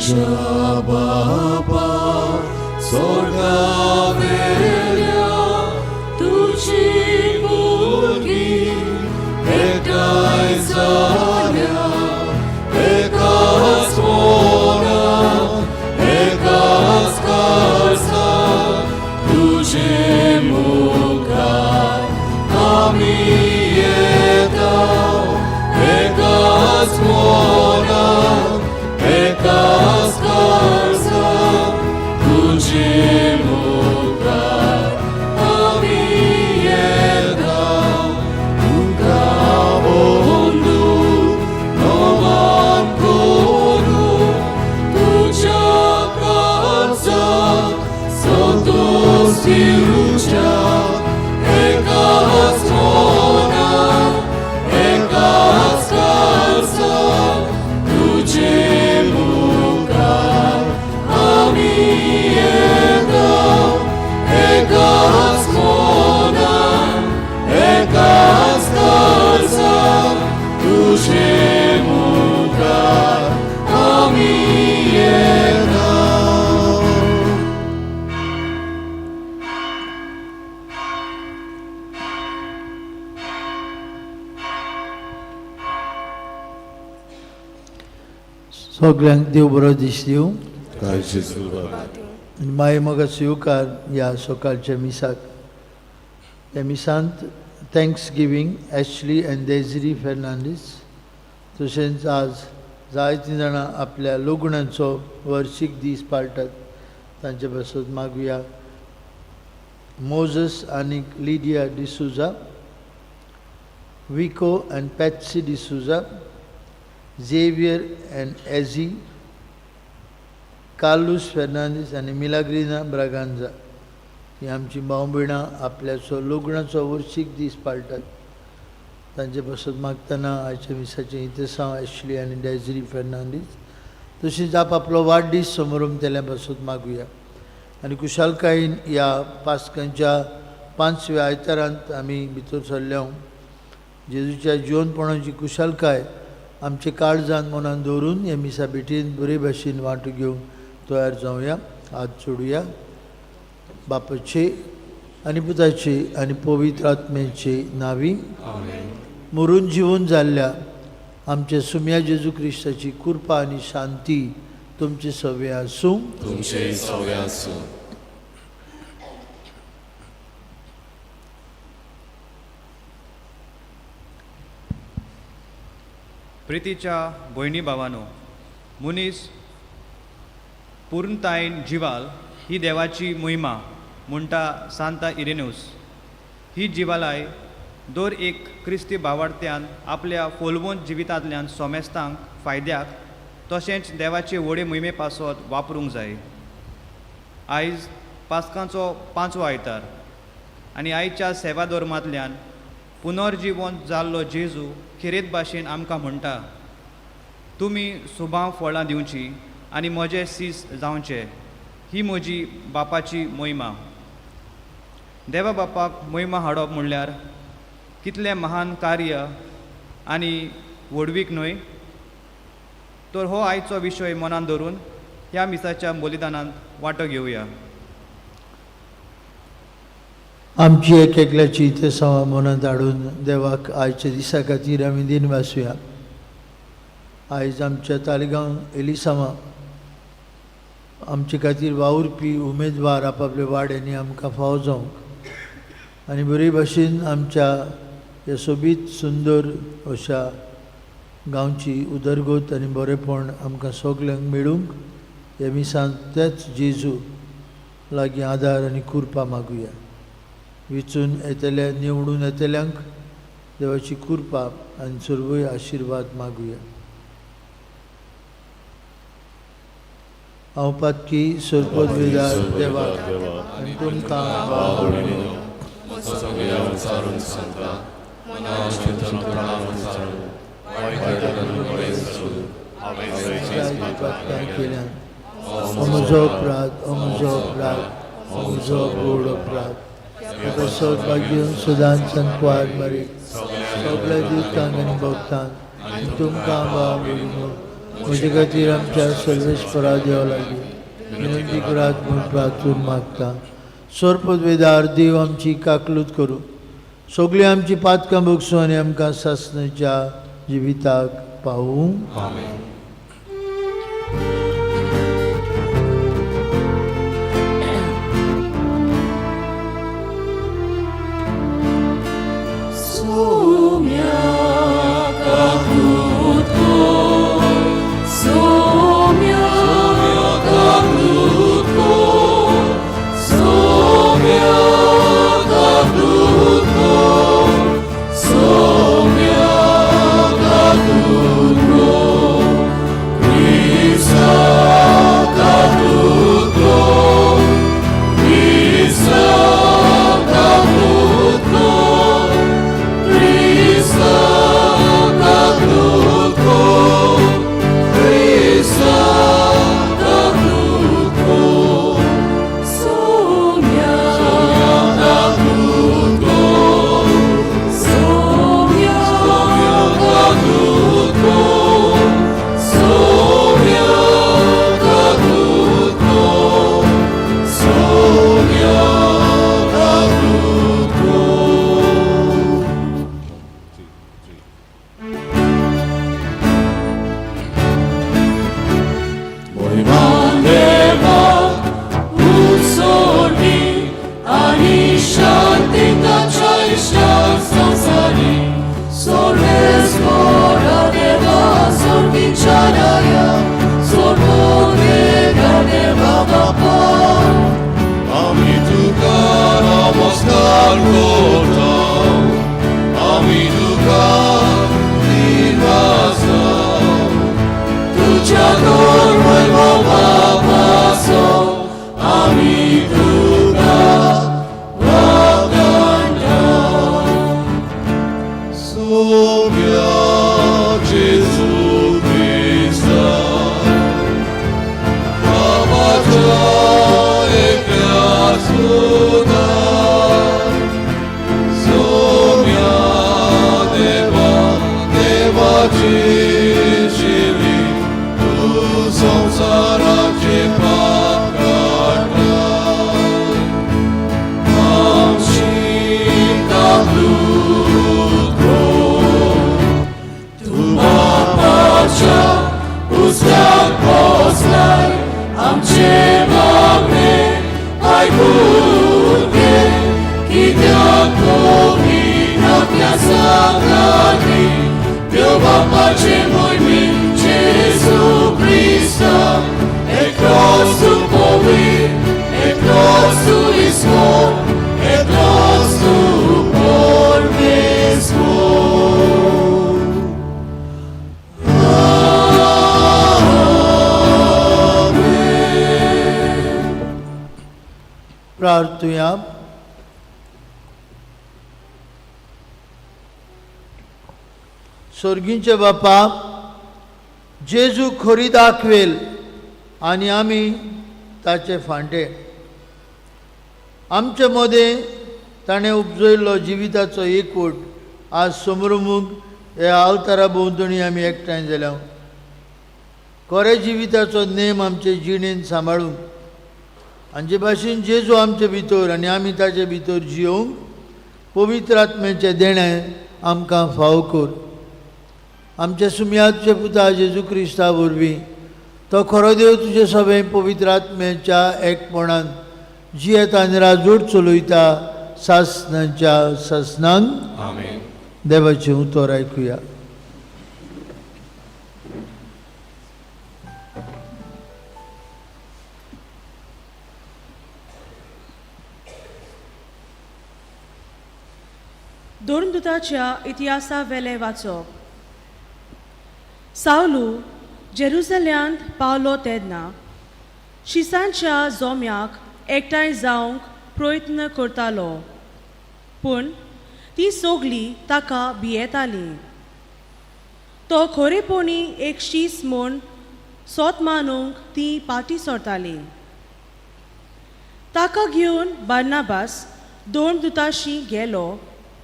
आमच्या बापा स्वर्गावेल्या तुजी भुरगीं एकठांय जाल्या एकाच मनान एकाच काळजान तुजे मुखार आमी येता एकाच मनान एकाच काळजान तुजे मुखार आमी येता तुका बंधू नवान करूं तुज्या काळजाक संतोष दिवच्या एकाच मनान एकाच काळजान तुजे मुखार आमी येता एकाच मनान एकाच काळजान तुजे मुखार आमी येता. सगळ्यांक देव बरो दीस दिवं. काय जेजू बाबा. आनी मागीर म्हाका स्विकार ह्या सकाळच्या मिसाक. त्या मिसांत thanks giving Ashley and Desiree Fernandes, तशेंच आज जायतीं जाणां आपल्या लग्नाचो वर्शीक दीस पाळटात, तांचे पासत मागुया. मोजस आनी Lydia D'Souza, Vico and Patsy D'Souza, Xavier and Ezzy, Carlos Fernandes आनी मिलाग्रिना ब्रागांजा ही आमची भाव भयणां आपल्याचो लग्नाचो वर्शीक दीस पाळटात, तांचे पासत मागतना आयच्या मिसाचें इतिहासांव एशली आनी डेजरी फेर्नांडीस, तशीच आप आपलो वाडदीस समोरून तेल्या पासत मागुया. आनी कुशालकायेन ह्या पास्कांच्या पांचव्या आयतारांत आमी भितर सरल्या. जेजूच्या जिवनपणाची कुशालकाय आमचे काळजान मनान दवरून ह्या मिसा भेटीन बरे भाशेन वांटो घेवन तयार जावया. हात जोडुया. बापाचे आनी पुताचे आनी पवित्र आत्म्याचे नावी. मरून जिवन जाल्ल्या आमच्या सुम्या जेजू क्रिस्ताची कृपा आनी शांती तुमचे सवे आसूं. तुमचे सवे आसूं. प्रितीच्या भयणी भावानो, मनीस पूर्णतायेन जिवाल ही देवाची मोहिमा म्हणटा सांता इरेनूस. ही जिवालाय दर एक क्रिस्ती भावार्थ्यान आपल्या फोलवंत जिवितांतल्यान सोमेस्तांक फायद्याक तशेंच देवाचे व्हडे मोहिमे पासत वापरूंक जाय. आयज पास्कांचो पांचवो आयतार आनी आयच्या सेवा धर्मांतल्यान पुनर्जिवन जाल्लो जेजू खेरीत भाशेन आमकां म्हणटा, तुमी सुभाव फळां दिवची आनी म्हजे सीस जावचे, ही म्हजी बापाची मोहिमा. देवा बापाक मोहिमा हाडप म्हणल्यार कितलें महान कार्य आनी व्हडवीक न्हय तर? हो आयचो विशय मनान धरून ह्या मिसाच्या बलिदानांत वांटो घेवया. आमची एक एकल्याची इतिहासां मनांत हाडून देवाक आयच्या दिसा खातीर आमी दिन वासुया. आयज आमच्या तालिगांव एलिसांवा आमचे खातीर वावुरपी उमेदवार आपापल्या वाड्यांनी आमकां फावो जावंक आनी बरे भाशेन आमच्या ह्या सोबीत सुंदर अशा गांवची उदरगत आनी बरेपण आमकां सगल्यांक मेळूंक ह्या मिसांत तेच जेजू लागीं आदार आनी कृपा मागुया. विचून येतल्या निवडून येतल्यांक देवाची कृपा आनी सर्वय आशिर्वाद मागुया. हांव पातकी सरपद देवाक आनी तुमकां सगळ्या विचारून सांगता, विचारून वायट सोडून जायतीं पातकां केल्यान. हो म्हजो अपराध, हो म्हजो अपराध, हो म्हजो व्हड अपराध. तसोच भाग्य सदांच संकवार मरी सगळ्या दुतांक आनी भक्तांक आनी तुमकां भाव भयणींनो म्हजे खातीर आमच्या सर्वेस्परा देवा लागीं विनंती करात म्हूण प्रार्थून मागता. सोरपदवेदार देव आमची काकलूत करूं, सगळीं आमची पातकां भोगसूं आनी आमकां सासणाच्या जिविताक पावूं. आमेन. आमी तुका नमस्कार करता, आमी तुका दिवासा, तुज्या गोरवय बापासो, आमी तुका वखणटा. सोम्या जेजू क्रिस्ता, बाबाच्या एकल्या सुता, सोम्या देवा देवाची शिरी, तूं संवसाराचे पाप काडटा, आमची काकूत कर. तूं बापाच्या उजव्याक बसलाय, आमचें मागणें आयकून घे, कित्याक कोवीड आपल्या सगळ्यांनी देव बापाचे मोहिमेन जेजू क्रिस्ता, एकलोच तूं पवित्र, एकलोच तूं ईश्वर, एकलोच तूं परमेश्वर. प्रार्थुया. सोर्गींचे बापा, जेजू खोरी दाखवेल आनी आमी ताचे फांटे. आमचे मदें ताणें उपजयल्लो जिविताचो एकवट आज समरमुख ह्या आल्तारा भोंवतणी आमी एकठांय जाल्या. खरे जिविताचो नेम आमचे जिणेन सांबाळूंक आनी जे भाशेन जेजू आमचे भितर आनी आमी ताचे भितर जियोवंक पवित्र आत्म्याचें देणें आमकां फावो कर. आमच्या सुमयाचे पुता जेजू क्रिस्ता वरवीं तो खरो देव तुजे सगळें पवित्र आत्म्याच्या एकपणान जियेता आनी राजवट चलयता सासणाच्या सासणांक. आमेन. देवाचें उतर आयकुया. धर्मदूताच्या इतिहासा वेलें वाचप. सावलू जेरुजल्यांत पावलो तेन्ना शिसांच्या जोम्याक एकठांय जावंक प्रयत्न करतालो, पूण ती सगळीं ताका भियेतालीं. तो खरेपणी एक शीस म्हूण सोत मानूंक ती पाटी सरताली. ताका घेवन बार्नाबास दोन दुताशी गेलो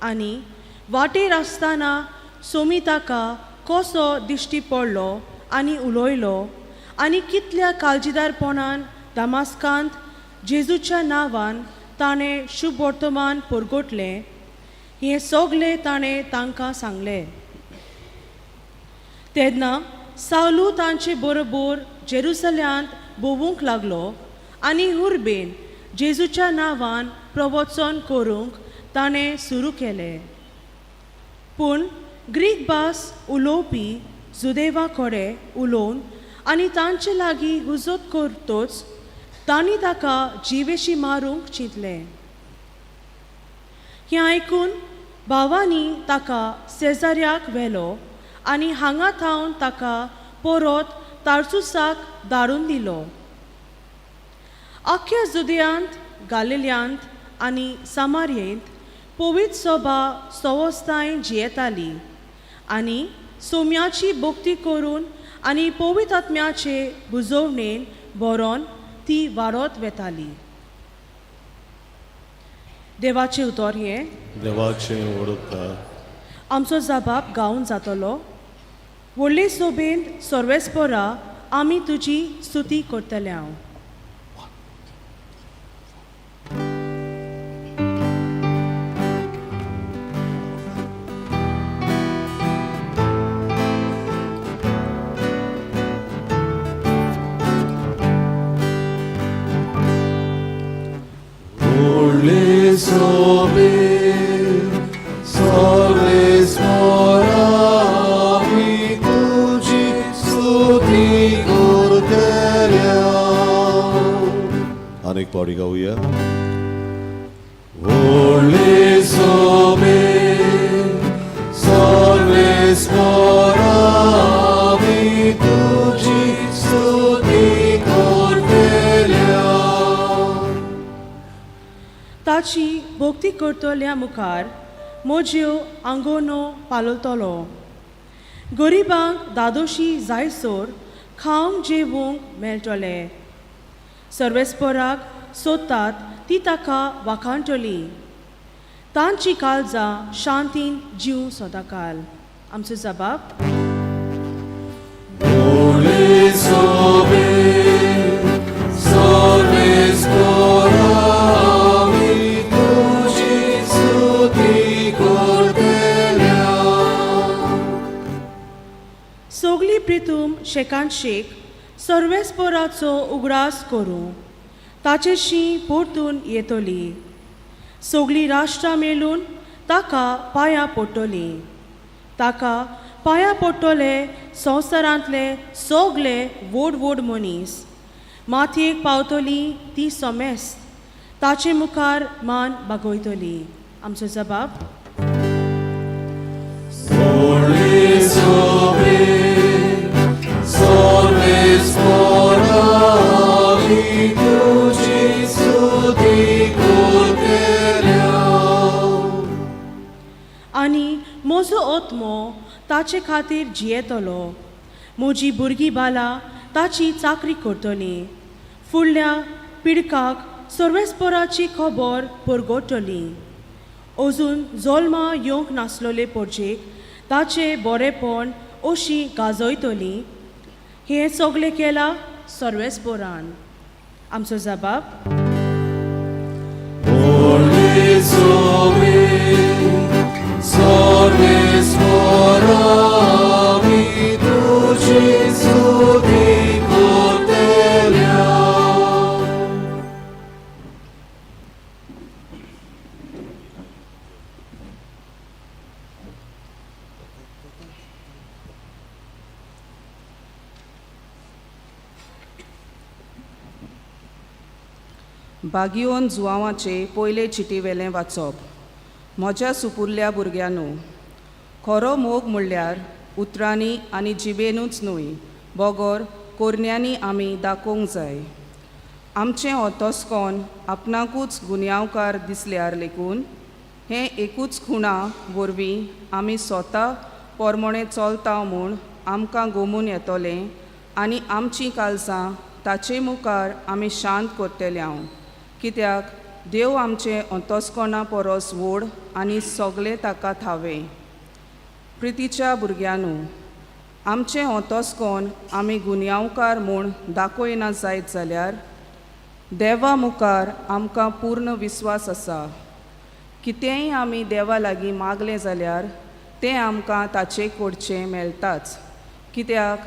आनी वाटेर आसतना सोमी ताका कसो दिश्टी पडलो आनी उलयलो आनी कितल्या काळजीदारपणान दामास्कांत जेजूच्या नांवान ताणें शुभवर्तमान परगटलें हें सगलें ताणें तांकां सांगलें. तेन्ना सावलू तांचे बरोबर जेरुसल्यांत भोंवूंक लागलो आनी हुर्बेन जेजूच्या नांवान प्रवचन करूंक ताणें सुरू केलें. पूण ग्रीक भास उलोवपी जुदेवा कडेन उलोवन आनी तांचे लागीं हुजत करतच तांणी ताका जिवेशी मारूंक चिंतलें. हें आयकून भावांनी ताका सेजार्याक व्हेलो आनी हांगा थावन ताका परत तार्सुसाक धाडून दिलो. आख्ख्या जुदयांत, गालिल्यांत आनी सामारयेंत पवित्र सभा सवस्तांय जियेताली आनी सोम्याची भक्ती करून आनी पवित्र आत्म्याचे बुजोवणेन बरोवन ती वाडत वेताली. देवाचें उतर हें. देवाचें वडोवकार. आमचो जबाब गावन जातलो. व्हडले सोबेंत सर्वेस्परा आमी तुजी स्तुती करतले हांव. व्हडले सोबेन सर्वेस्परा आमी तुजी स्तुती करतल्या. आनीक पावटी गावया. व्हडले सोबेन सर्वेस्परा आमी तुजी स्तुती करतल्या. ताची भक्ती करतल्या मुखार म्हज्यो आंगोनो पालवतलो. गरिबांक दादोशी जायसर खावंक जेवूंक मेळटलें. सर्वेस्पराक सोदतात ती ताका वाखाणटली. तांची काळजां शांतीन जीव सदांकाल. आमचो जबाब. व्हडले सोबेन सर्वेस्परा आमी तुजी स्तुती करतल्या. सगली प्रितूम शेकान शेक सर्वेस्पराचो उगडास करूं ताचेशी परतून येतली. सगलीं राष्ट्रां मेळून ताका पांयां पडटलीं. ताका पांयां पडटले संवसारांतले सगले व्हड व्हड मनीस. मातयेक पावतली ती समेस्त ताचे मुखार मान बागयतली. आमचो जबाब. व्हडले सोबेन सर्वेस्परा आमी तुजी स्तुती करतल्या. आनी म्हजो आत्मो ताचे खातीर जियेतलो. म्हजी भुरगीं बालां ताची चाकरी करतलीं. फुडल्या पिडकाक सर्वेस्पराची खबर परगटतली. अजून जल्मा येवंक नासलेले परजेक ताचें बरेपण अशी गाजयतली. हें सगलें केलां सर्वेस्परान. आमचो जबाब. व्हडले सोबेन सर्वेस्परा आमी तुजी स्तुती करतल्या. बागियोन जुवांवाचे पयले चिटीवेलें वाचप. म्हज्या सुपुरल्या भुरग्यांनो, खरो मोग म्हणल्यार उतरांनी आनी जिबेनूच न्हय बगर कोरण्यांनी आमी दाखोवंक जाय. आमचें अंतस्कोन आपणाकूच गुन्यांवकार दिसल्यार लेगून हें एकूच खुणा वरवीं आमी स्वता पोरमोणें चलता म्हूण आमकां गोमून येतलें आनी आमचीं काळजां ताचे मुखार आमी शांत करतले हांव, कित्याक देव आमचें अंतस्कोणा परस व्हड आनी सगळें ताका थावें. प्रितीच्या भुरग्यांनो, आमचें ओतोसकोन आमी गुन्यांवकार म्हूण दाखयना जायत जाल्यार देवा मुखार आमकां पूर्ण विस्वास आसा. कितेंय आमी देवा लागीं मागलें जाल्यार तें आमकां ताचे कडचें मेळटाच, कित्याक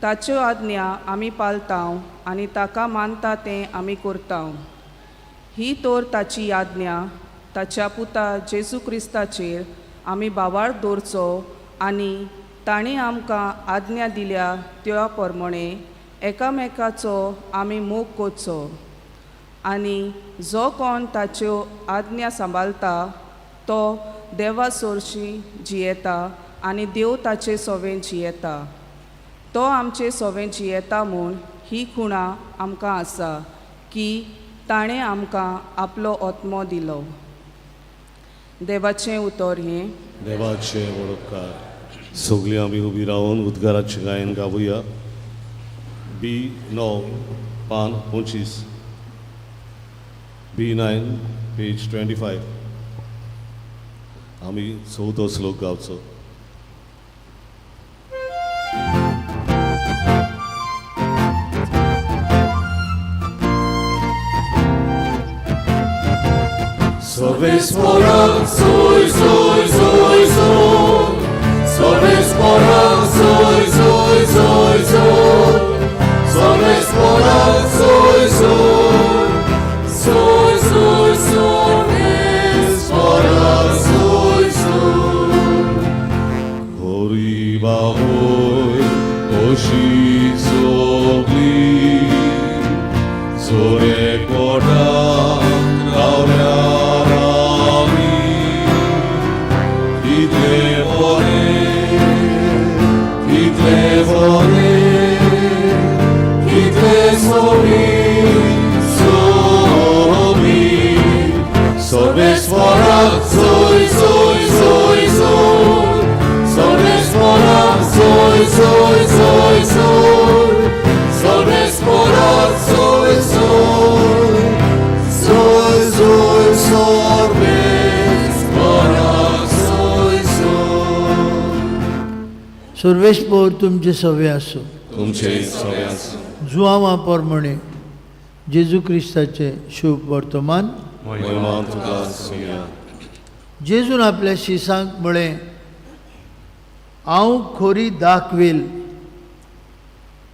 ताच्यो आज्ञा आमी पाळटाव आनी ताका मानता तें आमी करताव. ही तर ताची आज्ञा, ताच्या पुता जेजू क्रिस्ताचेर आमी भावार्थ दवरचो आनी ताणें आमकां आज्ञा दिल्या त्या प्रमाणे एकामेकाचो आमी मोग करचो. आनी जो कोण ताच्यो आज्ञा सांबाळटा तो देवा सोरशी जियेता आनी देव ताचे सोवें जियेता. तो आमचे सोवें जियेता म्हूण ही खुणा आमकां आसा की ताणें आमकां आपलो आत्मो दिलो. देवाचें उतर हें. देवाचे वडोपकार. सगळीं आमी उबी रावन उद्गाराचें गायन गावया. बी 9 पान 25, B9 page 25. आमी चवथो श्लोक गावचो. सर्वेस्परा soy soy soy soy, सर्वेस्परा soy soy soy soy, सर्वेस्परा soy soy soy soy, Sarveshwara soy soy. खरी बावय अशी सगली जोरे कोटा रावल्यार आमी कितले बरें, कितले बरें, कितले सोबीत सोबीत, सर्वेस्परा soy soy soy soy, Sarveshwara soy soy soy soy, Sarveshwara soy soy soy soy, Sarveshwara soy soy. सर्वेस्पोर तुमचे सवे आसूं. तुमचे सगळे आसूं. जुआंवा प्रमाणे जेजू क्रिस्ताचें शुभ वर्तमान. महिमा तुका सोया. जेजून आपल्या शिसांक म्हळें, हांव खोरी दाखवेल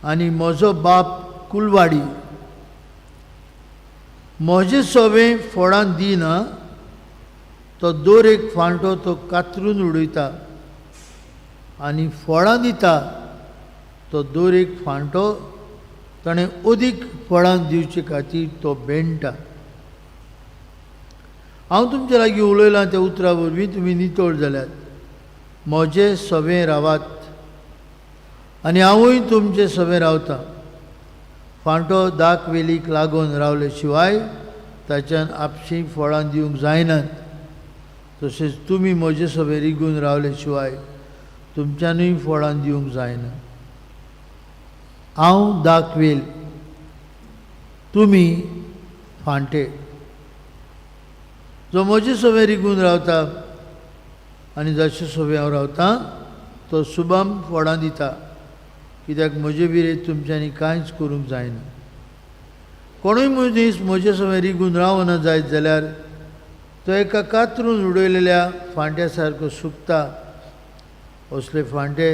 आनी म्हजो बाप कुलवाडी. म्हजें सोवें फळां दिना तो दर एक फांटो तो कातरून उडयता आनी फळां दिता तो दर एक फांटो ताणें अदीक फळां दिवचे खातीर तो बेणटा. हांव तुमचे लागीं उलयलां त्या उतरां वरवीं तुमी नितळ जाल्यात. म्हजे सवें रावात आनी हांवूय तुमचे सवें रावतां. फांटो दाक वेलीक लागून रावले शिवाय ताच्यान आपशीं फळां दिवंक जायनात. तशेंच तुमी म्हजे सवें रिगून रावले शिवाय तुमच्यानूय फळां दिवंक जायना. हांव दाखवेल, तुमी फांटे. जो म्हजे सवें रिगून रावता आनी जाचे सवें हांव रावतां तो सुबाम फळां दिता, कित्याक म्हजे विरेत तुमच्यांनी कांयच करूंक जायना. कोणूय मनीस म्हजे सवें रिगून रावना जायत जाल्यार तो एका कातरून उडयलेल्या फांट्या सारको सुकता. असले फांटे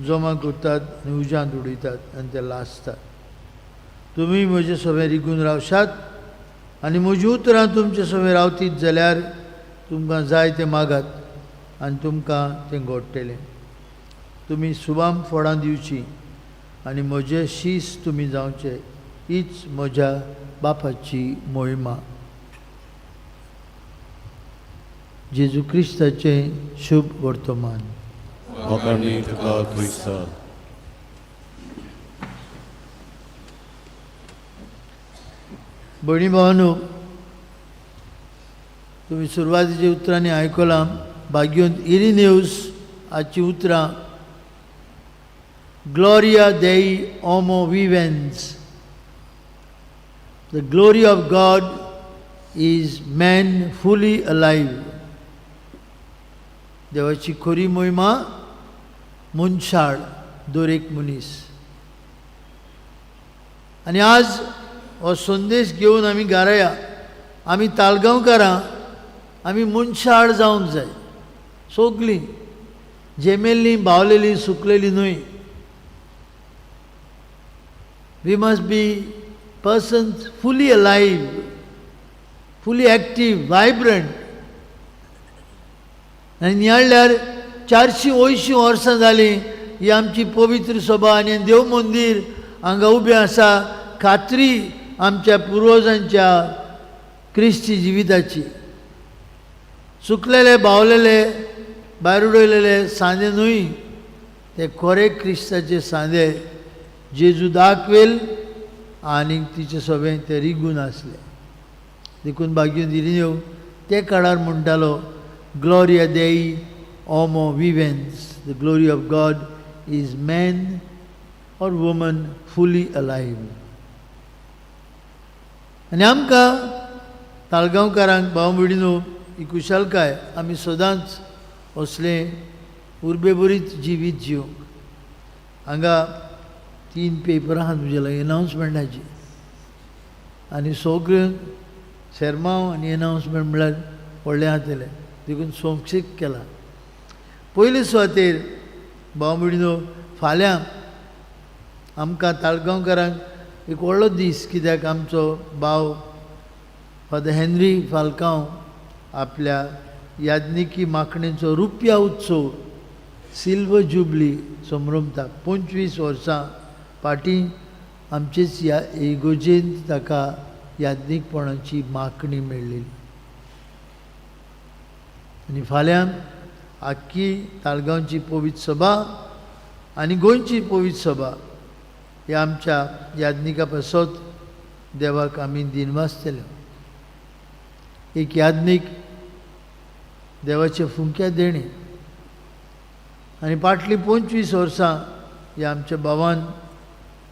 जमा करतात आनी उज्यांत उडयतात आनी ते लासतात. तुमी म्हजे सवें रिगून रावशात आनी म्हजी उतरां तुमचे सवें रावतीत जाल्यार तुमकां जाय तें मागात आनी तुमकां तें घडटलें. तुमी सुबाम फळां दिवचीं आनी म्हजे शीस तुमी जावचे, हीच म्हज्या बापाची मोहिमा. जेजू क्रिस्ताचें शुभ वर्तमान. लोकांनी तुका क्रिस्ता. भयणी भावानो, तुमी सुरवातीच्या उतरांनी आयकलां भाग्योंत इरिनेवस हाचीं उतरां, Gloria Dei Homo vivens. The glory of God is man fully alive. देवाची खरी मोहिमा मनशाळ. दर एक मनीस. आनी आज हो संदेश घेवन आमी घरा, आमी ताळगांवकारां आमी मनशाळ जावंक जाय. सगलीं जेमेल्लीं, बावलेलीं, सुकलेलीं न्हय. We must be persons fully alive, fully active, vibrant. आनी नियाळ्ळ्यार 480 वर्सां जालीं ही आमची पवित्र सभा आनी देव मंदीर हांगा उबें आसा. खात्री आमच्या पुर्वजांच्या क्रिस्ती जिविताची. सुकलेले, बावलेले, भायर उडयलेले सांदे न्हय, ते खरे क्रिस्ताचे सांदे. जेजू दाखवेल आनी तिचे सगळें ते रिगून आसले. देखून बागीन इरिनेव ते काळार म्हणटालो, Gloria Dei homo vivens, the glory of God is man or woman fully alive. आनी आमकां ताळगांवकारांक, भाव भयणीनो, ही खुशालकाय आमी सदांच असलें उर्बेभरीत जिवीत जिवंक. हांगा 3 पेपरां आहात म्हजे लागीं एनावन्समेंटाची, आनी सगळें शेरमांव आनी एनावन्समेंट म्हळ्यार व्हडलें जातलें, देखून सोंपशीक केला. पयले सुवातेर भाव भयणीनो, फाल्यां आमकां ताळगांवकारांक एक व्हडलो दीस, कित्याक आमचो भाव फादर हेनरी फाल्कांव आपल्या याज्ञिकी माखणेचो रुपया उत्सव, सिल्वर जुबली संभ्रमता. 25 वर्सां फाटीं आमचेच ह्या इगोजेंत ताका याज्ञीकपणाची मागणी मेळ्ळी. आनी फाल्यां आख्खी ताळगांवची पवित्र सभा आनी गोंयची पवित्र सभा ह्या आमच्या याज्ञिका पासत देवाक आमी दिनवासतले. एक याज्ञीक देवाचे फुंक्या देणें, आनी फाटलीं 25 वर्सां ह्या आमच्या भावान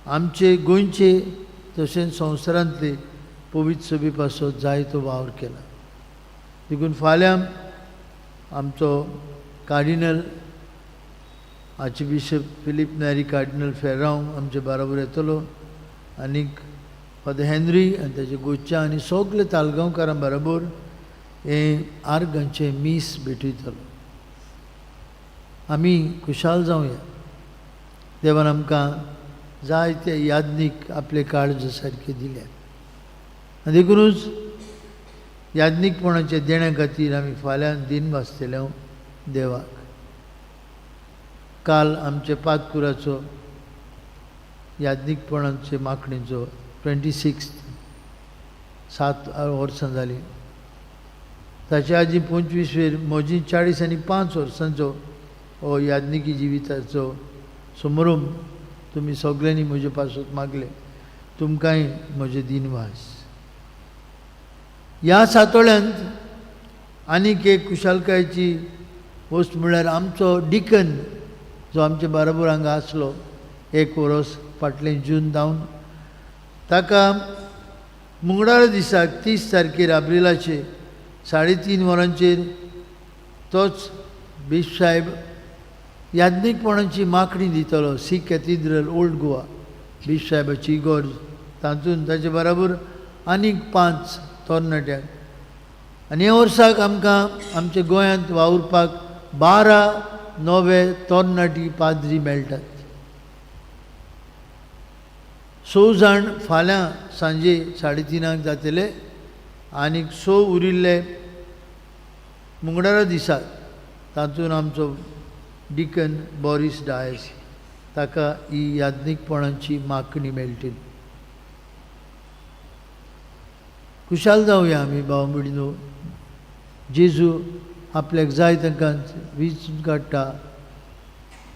आमचे गोंयचे तशेंच संवसारांतले पवित्र सभे पासत जायतो वावर केला. देखून फाल्यां आमचो cardinal archbishop Filipe Neri cardinal Ferrão आमचे बाराबर येतलो, आनीक फादर हेनरी आनी ताचे गोच्या आनी सगळे तालगांवकारां बराबर हें आर्गांचें मीस भेटयतलो. आमी खुशाल जावया. देवान आमकां जायते याज्ञीक आपले काळजा सारके दिल्या, आनी देखुनूच याज्ञीकपणाच्या देण्या खातीर आमी फाल्यां दिन वाचतले देवाक. काल आमच्या पातकुराचो याज्ञीकपणाचे मागणेचो 26 7 वर्सां जालीं. ताच्या आदीं 25 वेर म्हजी 40 आनी 5 वर्सांचो हो याज्ञिकी जिविताचो समारंभ तुमी सगळ्यांनी म्हजे पासत मागले. तुमकांय म्हजे दिनवास. ह्या सातोळ्यांत आनीक एक खुशालकायेची वस्त म्हळ्यार आमचो डिकन जो आमचे बाराबर हांगा आसलो एक वर्स फाटलें जून जावन, ताका मंगळारा दिसाक 30 तारखेर एप्रिलाचे 3:30 वरांचेर तोच बिशप साहेब याज्ञीकपणाची मागणी दितलो. सी कॅथिड्रल, ओल्ड गोवा, बिशप साहेबाची इगोर्ज, तातूंत ताचे बराबर आनीक 5 तरणाट्यांक. आनी ह्या वर्साक आमकां आमच्या गोंयांत वावुरपाक 12 नवे तरणाटी पाद्री मेळटात. 6 जाण फाल्यां सांजे 3:30 जातले आनीक 6 उरिल्ले मंगळारा दिसाक. तातूंत आमचो डिकन बॉरीस डायस ताका ही याज्ञीकपणाची मागणी मेळटली. खुशाल जावया आमी भाव भयणीनो. जेजू आपल्याक जाय तांकां विचून काडटा,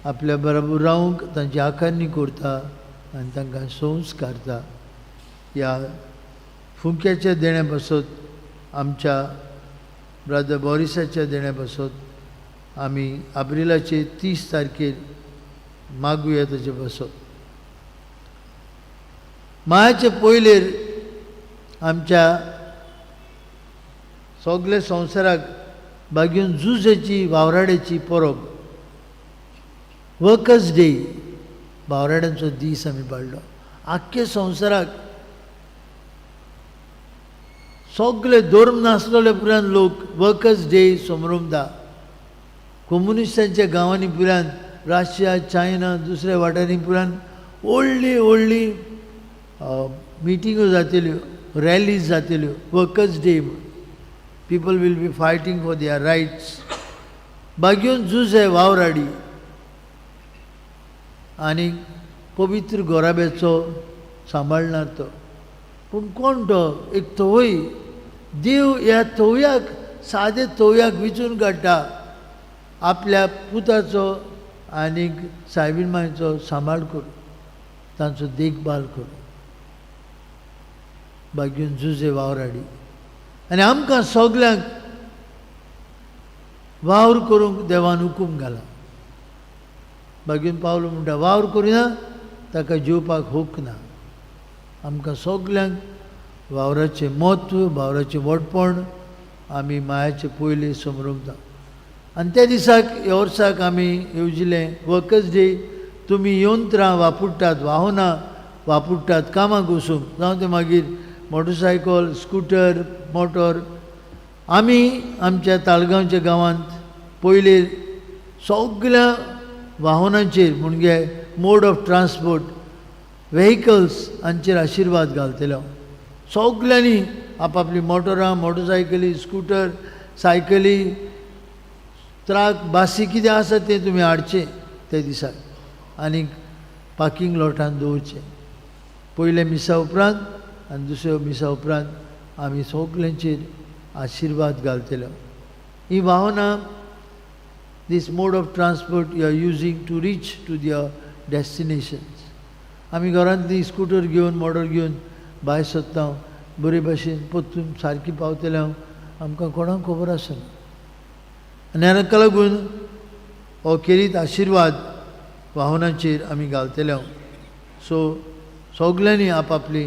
आपल्या बराबर रावंक तांची आखारणी करता आनी तांकां संस्कारता. ह्या फुंक्याच्या देण्या पासत, आमच्या ब्रदर बॉरिसाच्या देण्या पासत आमी एप्रिलाचे 30 तारखेर मागुया ताचे पासत. मायाचे पयलेर आमच्या सगळे संवसाराक बागेवन जुजेची वावराडेची परब, वर्कर्स डे. बावराड्यांचो दीस आमी पाळ्ळो. आख्खे संवसाराक सगळे धर्म नासलेले पुरान लोक वर्कर्स डे समरमता. कम्युनिस्टांच्या गांवांनी पुरान, रशिया, चायना, दुसऱ्या वाठारांनी पुरान व्हडली व्हडली मिटिंगो जातल्यो, रॅलीज जातल्यो. Workers day, people will be fighting for their rights. बागयोन Jose वावराडी आनी पवित्र गोराब्याचो सांबाळणार तो. पूण कोण तो? एक थवय. देव ह्या थवयाक, सादे थवयाक विचून काडटा आपल्या पुताचो आनीक सायबीण मायचो सांबाळ करूं, तांचो देखभाल करूं. बागयोन जुजे वावराडी. आनी आमकां सगल्यांक वावर करूंक देवान हुकूम घाला. बागयोन पावलो म्हणटा, वावर करिना ताका जेवपाक हक ना. आमकां सगल्यांक वावराचें म्हत्व, वावराचें व्हडपण आमी मायाचे पयले समरमता. आनी त्या दिसाक, ह्या वर्साक आमी येवजिलें, वर्कर्स डे तुमी यंत्रां वापरतात, वाहनां वापरतात कामाक वचूंक, जावं तें मागीर मोटरसायकल, स्कुटर, मोटर. आमी आमच्या ताळगांवच्या गांवांत पयले सगल्या वाहनांचेर, म्हणजे मोड ऑफ ट्रान्सपोर्ट, वेहिकल्स हांचेर आशिर्वाद घालतलो. सगल्यांनी आपापली मोटरां, मोटरसायकली, स्कुटर, सायकली, ट्रक, बासी कितें आसा तें तुमी हाडचें त्या दिसाक आनी पार्कींग लॉटान दवरचें. पयल्या मिसा उपरांत आनी दुसऱ्या मिसा उपरांत आमी सगल्यांचेर आशिर्वाद घालतले. ही वाहनां, this mode of transport you are using to reach to their destinations. आमी घरांतली स्कुटर घेवन, मोटर घेवन भायर सोदता, बरे भाशेन परतून सारकी पावतले हांव, आमकां कोणाक खबर आसना. आनी हाका लागून हो खेरीत आशिर्वाद वाहनाचेर आमी घालतले. सो सगल्यांनी आपापली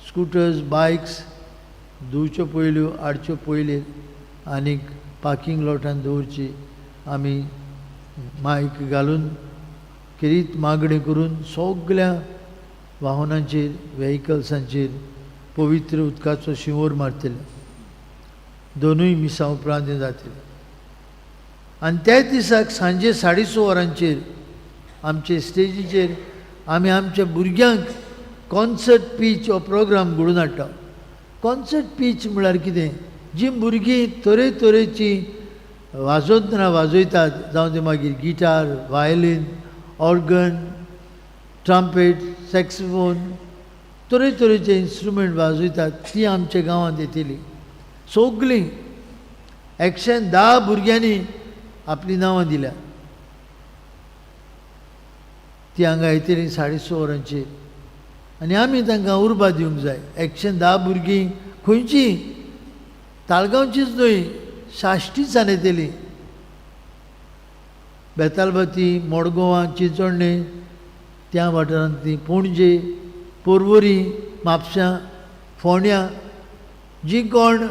स्कुटर्स, बायक्स धुवच्यो पयल्यो, हाडच्यो पयलीं आनीक पार्कींग लॉटान दवरची. आमी मायक घालून खेरीत मागणें करून सगल्या वाहनांचेर, वेहिकल्सांचेर पवित्र उदकाचो शिंवोर मारतले. दोनूय मिसां उपरांत हें जातलें. आनी त्याच दिसाक सांजे 6:30 वरांचेर आमचे स्टेजीचेर आमी आमच्या भुरग्यांक कॉन्सर्ट पीच हो प्रोग्राम घडोवन हाडटा. कॉन्सर्ट पीच म्हळ्यार कितें? जीं भुरगीं तरेतरेचीं वाजोतना वाजयतात, जावं तें मागीर guitar, violin, organ, trumpet, saxophone, तरेतरेचे इन्स्ट्रुमेंट वाजयतात, ती आमच्या गांवांत येतली. सगळीं 110 भुरग्यांनी आपलीं नांवां दिल्या. ती हांगा येतली 6:30 वरांचेर आनी आमी तांकां उर्बा दिवंक जाय. 110 भुरगीं खंयचीं? ताळगांवचीच न्हय, साश्टीच्यान येतली, बेतालबाती, मडगांवां, चिंचोणें त्या वाठारांतली, पणजे, पोरवरी, म्हापशां, फोंड्यां, जीं कोण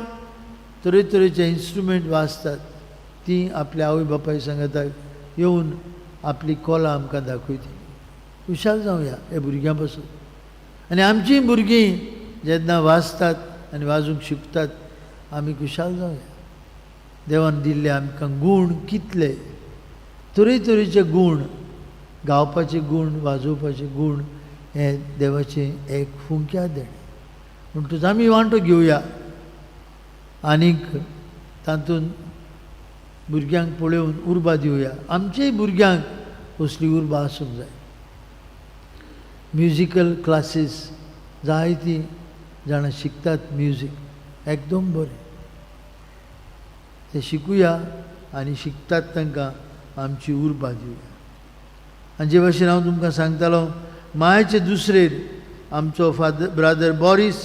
तरेतरेचे इन्स्ट्रुमेंट वाजतात ती आपल्या आवय बापाय सांगाताक येवन आपली कला आमकां दाखयतली. खुशाल जावया हे भुरग्यां पासून. आनी आमचीं भुरगीं जेन्ना वाचतात आनी वाजूंक शिकतात, आमी खुशाल जावया. देवान दिल्ले आमकां गूण कितले तरेतरेचे गूण, गावपाचे गूण, वाजोवपाचे गूण, हे देवाचें एक फुंक्या देणें. म्हणटकच आमी वांटो घेवया आनीक तातूंत भुरग्यांक पळोवन उर्बा दिवया. आमचेय भुरग्यांक असली उर्बा आसूंक जाय. म्युजिकल क्लासीस जायतीं जाणां शिकतात म्युजीक, एकदम बरें तें शिकुया आनी शिकतात तांकां आमची उर्बा दिवया. आनी जे भाशेन हांव तुमकां सांगतालो, मायाचे दुसरेर आमचो फादर ब्रादर बॉरीस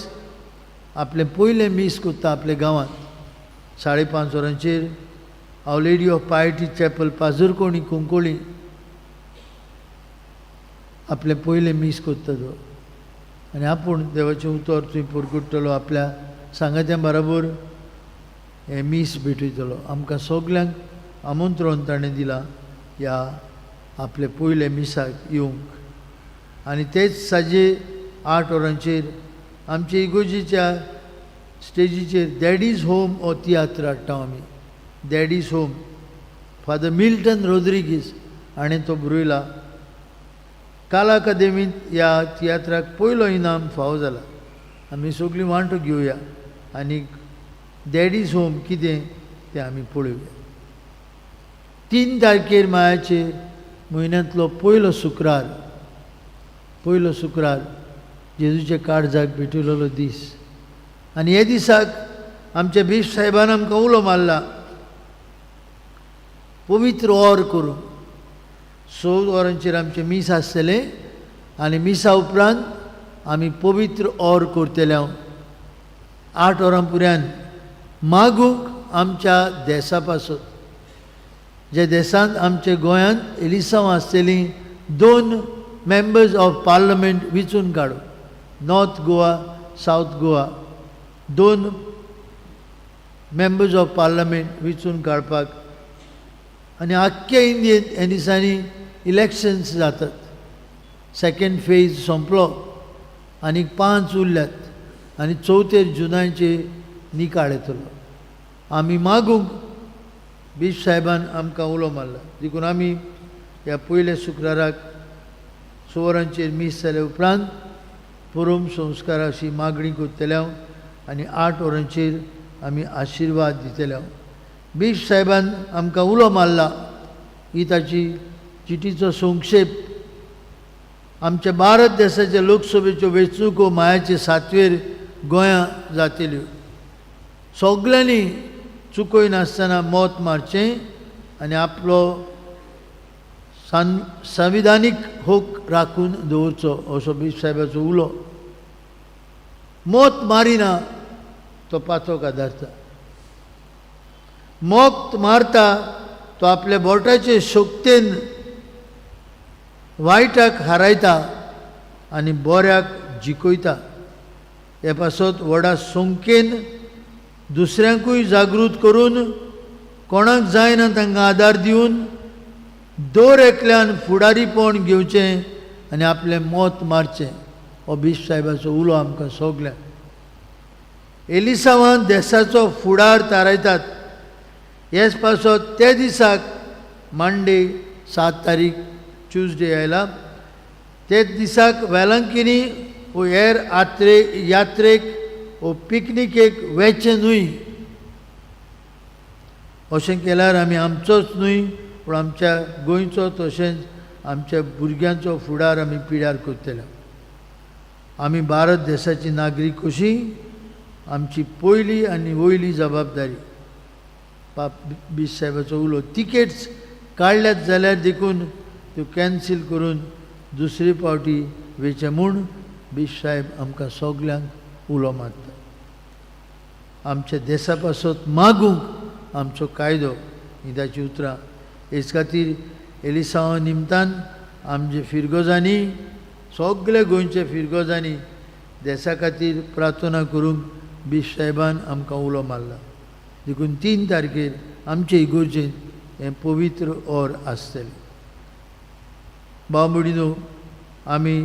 आपलें पयलें मीस करता आपल्या गांवांत 5:30 वरांचेर, Our Lady of Piety Chapel, Pazarkoni, Cuncolim आपलें पयलें मीस करता तो. आनी आपूण देवाचें उतर थंय परगट्टलो, आपल्या सांगात्या बराबर हें मीस भेटयतलो. आमकां सगल्यांक आमंत्रण ताणें दिलां ह्या आपल्या पयल्या मिसाक येवंक. आनी तेच साजे 8 वरांचेर आमचे इगोर्जेच्या स्टेजीचेर डॅडीज होम हो तियात्र हाडटा आमी. Daddy's home, father Milton Rodrigues हाणें तो बरयला. काला अकादेमींत ह्या तियात्राक पयलो इनाम फावो जाला. आमी सगळीं वांटो घेवया आनी डॅडीज होम कितें तें आमी पळोवया. 3 तारखेर मायाचे म्हयन्यांतलो पयलो शुक्रार, पयलो शुक्रार जेजूच्या काळजाक भेटयलेलो दीस. आनी हे दिसाक आमच्या बीश साहेबान आमकां उलो मारला पवित्र ओर करूंक. 6 वरांचेर आमचें मीस आसतलें आनी मिसा उपरांत आमी पवित्र ओर करतले. हांव 8 वरां पुऱ्यान मागूंक आमच्या देसा पासत, जे देशांत आमच्या गोंयांत एलिसांव आसतलीं 2 मेंबर्स ऑफ पार्लमेंट विचून काडूं, north Goa, south Goa, 2 members of parliament विचून काडपाक. आनी आख्खे इंडियेंत हे दिसांनी इलेक्शन्स जातात. सेकेंड फेज सोंपलो आनी 5 उरल्यात आनी 4 जुनायचे निकाळ येतलो. आमी मागूंक बीश साहेबान आमकां उलो मारला. देखून आमी ह्या पयल्या शुक्राराक 6 वरांचेर मीस जाल्या उपरांत पुरोम संस्काराची मागणी करतले हांव आनी 8 वरांचेर आमी आशिर्वाद दितले हांव. बीश साहेबान आमकां उलो मारला ही ताची चिटीचो संक्षेप. आमच्या भारत देशाच्या लोकसभेच्यो वेंचणुको मायाचे 7वेर गोंयां जातल्यो. सगल्यांनी चुकयनासतना मत मारचें आनी आपलो संविधानीक हक राखून दवरचो असो बीश साहेबाचो उलो. मत मारिना तो पातोक आदारता, मत मारता तो आपल्या बोटाचे शक्तेन वायटाक हारायता आनी बऱ्याक जिखयता. हे पासत व्हडा संख्येन दुसऱ्यांकूय जागृत करून कोणाक जायना तांकां आदार दिवन दर एकल्यान फुडारीपण घेवचें आनी आपलें मत मारचें हो बीश साहेबाचो उलो आमकां सगल्यांक. एलिसांवान देसाचो फुडार थारायतात. हेच पासत त्या दिसाक मंडे 7 तारीख ट्युजडे आयला तेच दिसाक वेलंकिनी वो हेर यात्रेक वो पिकनिकेक वेचें न्हय. अशें केल्यार आमी आमचोच न्हय पूण आमच्या गोंयचो तशेंच आमच्या भुरग्यांचो फुडार आमी पिड्यार करतले. आमी भारत देशाची नागरीक कशी आमची पयली आनी वयली जबाबदारी. बाप बीश साहेबाचो उलो. तिकेट्स काडल्यात जाल्यार देखून त्यो कॅन्सील करून दुसरे फावटी वेचें म्हूण बीश साहेब आमकां सगल्यांक उलो मारता. आमच्या देसा पासत मागूंक आमचो कायदो ही ताची उतरां. हेच खातीर एलिसांवा निमतान आमचे फिरगोजांनी सगळे गोंयचे फिरगोजांनी देसा खातीर प्रार्थना करूंक बीश साहेबान आमकां उलो मारला. देखून 3 तारखेर आमचे इगोर्जेंत हें पवित्र ओर आसतलें. भाव भयणीनो आमी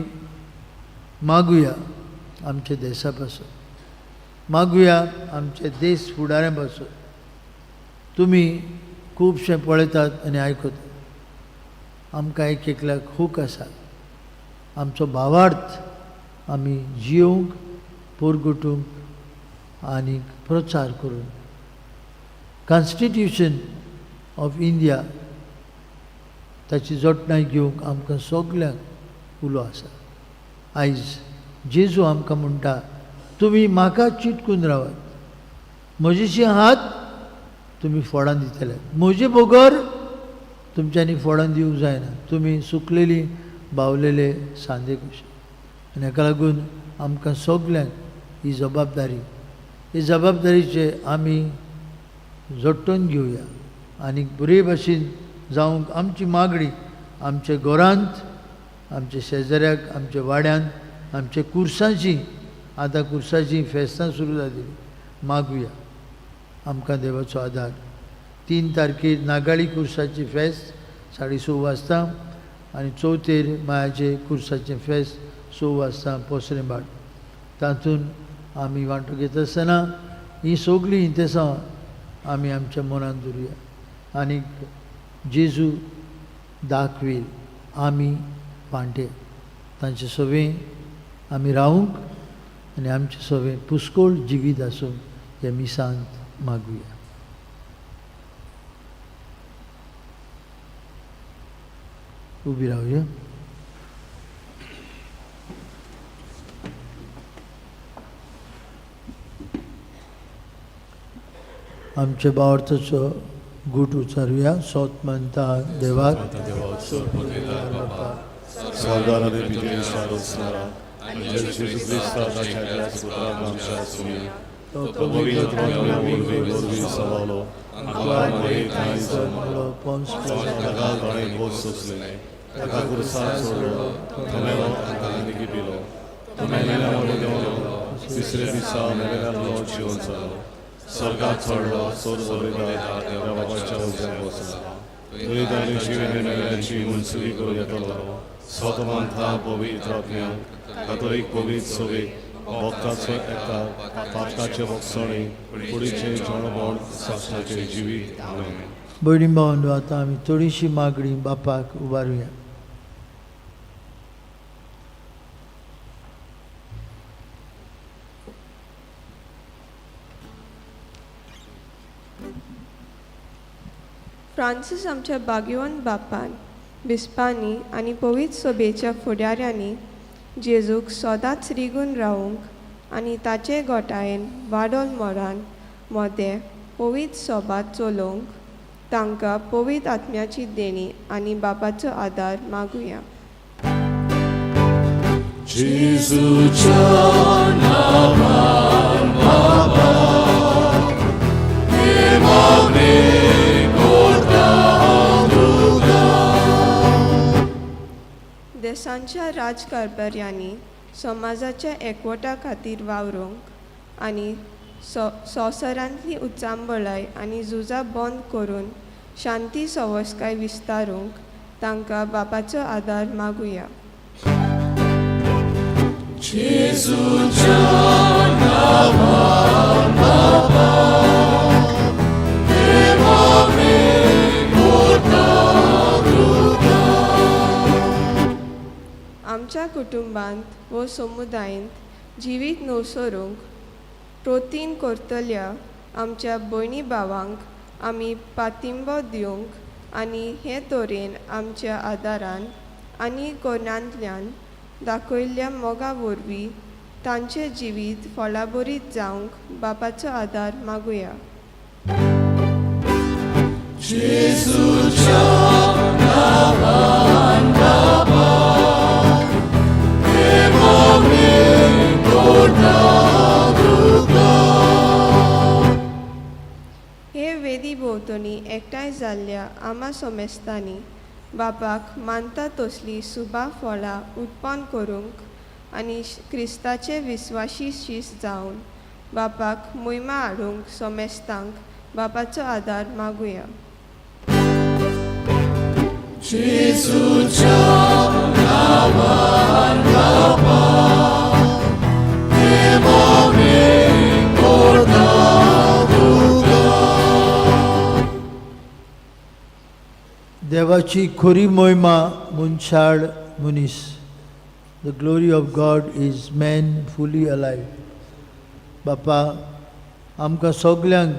मागुया आमच्या देसा पासून, मागुया आमचे देश फुडाऱ्यां पासून. तुमी खुबशें पळयतात आनी आयकतात. आमकां एक एकल्याक हूक आसा. आमचो भावार्थ आमी जियोवंक, पोरगुटूंक आनी प्रचार करूंक. कॉन्स्टिट्युशन ऑफ इंडिया ताची जतनाय घेवंक आमकां सगल्यांक उलो आसा. आयज जेजू आमकां म्हणटा तुमी म्हाका चिटकून रावात, म्हजेशी हात तुमी फोडां दितले, म्हजे बगर तुमच्यांनी फोडां दिवंक जायना. तुमी सुकलेली बावलेले सांदे कशे. आनी हाका लागून आमकां सगल्यांक ही जबाबदारी, ही जबाबदारीचे आमी जट्टून घेवया आनी बरे भाशेन जावंक आमची मागणी आमच्या घरांत, आमच्या शेजाऱ्याक, आमच्या वाड्यांत, आमच्या कुर्सांची, आतां कुर्साचीं फेस्तां सुरू जातलीं, मागुया आमकां देवाचो आदार. 3 तारखेर नागाळी कुर्साची फेस्त 6:30 वाजता. आनी चवथेर मायाचे कुर्साचें फेस्त 6 वाजता पोसरें भाट तातूंत आमी वांटो घेता आसतना हीं सगळीं इंतेसांव आमी आमच्या मनांत दवरुया आनी जेजू दाखवील आमी वांटे तांचे सवें आमी रावूंक आनी आमचे सवें पुस्कोळ जिवीत आसूंक ह्या मिसांत मागुया. उबी रावया. आमच्या बावर्थाचो गूट उचारुया. सोत मानता देवाक स्वर्गात चढलो सोर देवाच्या उज्यात बसला थंय ताणें जिवें मेल्ल्यांची मनसुरी करून येतलो. स्वतमानता पवित्र आत्म्याक कातोलीक पवित्र सभेक भक्ताचो एकता पातकाचे भोगसणे कुडीचें जेवणपण सासणाचें जिवीत. आमेन. भयणी भावंडो, आतां आमी थोडीशी मागणी बापाक उबारुया. फ्रांसीस आमच्या भाग्यवंत बापान, बिस्पांनी आनी पवित्र सभेच्या फुडाऱ्यांनी जेजूक सदांच रिगून रावूंक आनी ताचे गोटायेन वाडोल मोरान मोदें पवित्र सोबात चलोवंक तांकां पवित्र आत्म्याची देणी आनी बापाचो आदार मागुया. जेजूच्या नांवान बाबा हे मागणें करता तुका. देशांच्या राजकारभाऱ्यांनी समाजाच्या एकवटा खातीर वावरूंक आनी संवसारांतली उचांबळाय आनी झुजां बंद करून शांती सवसकाय विस्तारूंक तांकां बापाचो आदार मागुया. जेजूच्या नांवान बाबा हे मागणें करता तुका. आमच्या कुटुंबांत वो समुदायेंत जिवीत नवसरूंक प्रोतीन करतल्या आमच्या भयणी भावांक आमी पातिंबो दिवंक आनी हे तरेन आमच्या आदारान आनी कोणांतल्यान दाखयल्ल्या मोगा वरवीं तांचें जिवीत फळाबरीत जावंक बापाचो आदार मागुया. जेजूच्या नांवान बाबा हे मागणें करता तुका. हे वेदी भोंवतणी एकठांय जाल्ल्या आमा सोमेस्तांनी बापाक मानता तसलीं सुबा फळां उत्पन्न करूंक आनी क्रिस्ताचे विस्वाशी शीस जावन बापाक मोहिमा हाडूंक सोमेस्तांक बापाचो आदार मागुया. जेजूच्या नांवान बाबा हे मागणें करता तुका. देवाची खरी मोहिमा मनशाळ मनीस. The glory of God is man fully alive. बापा, आमकां सगल्यांक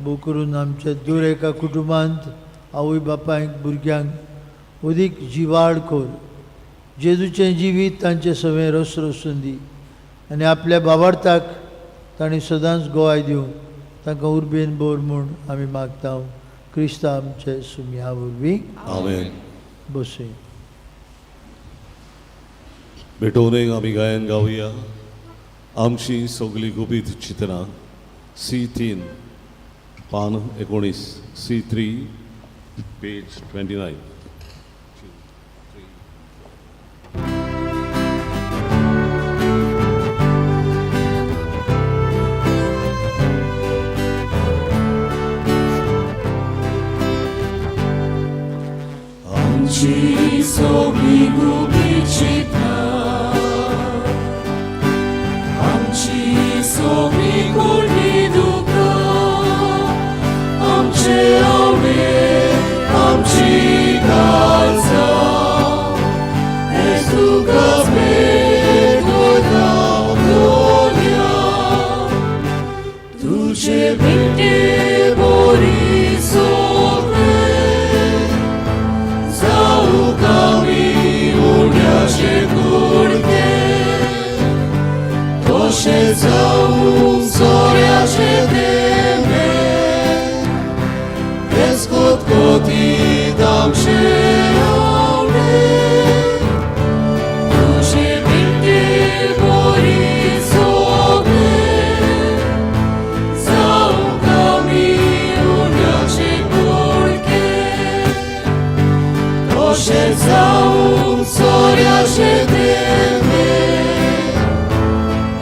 भोव करून आमच्या दर एका कुटुंबांत आवय बापायक भुरग्यांक अदीक जिवाळ कर. जेजूचें जिवीत तांचे सवें रसरसून दी आनी आपल्या बाबार्थाक तांणी सदांच गोवाय दिवंक तांकां उर्बेन भर म्हूण आमी मागता. क्रिस्ता आमचे सुमया वरवीं. आमेन. बसूया. भेटोवणेक आमी गायन गावया आमची सगळी गुपीत चित्रां C3 पान 19 C3 page 29. आमची सगळी गुपीत चिंतनां आमची सगळी कोटी दुकां आमचे आवडे आमची काळजां हे तुका भेट वता दवरया तुझे भेटे बोरी सगळे जाऊ कामी उड्याचे कुडके तशें जावं सोऱ्याचे थेंबे हेच कोतकोतीत आमचे आवडे तुझे भेटे बोरी सगळे जावं कामी उड्याचे कुडके तशें जावं सोऱ्याचे थेंबे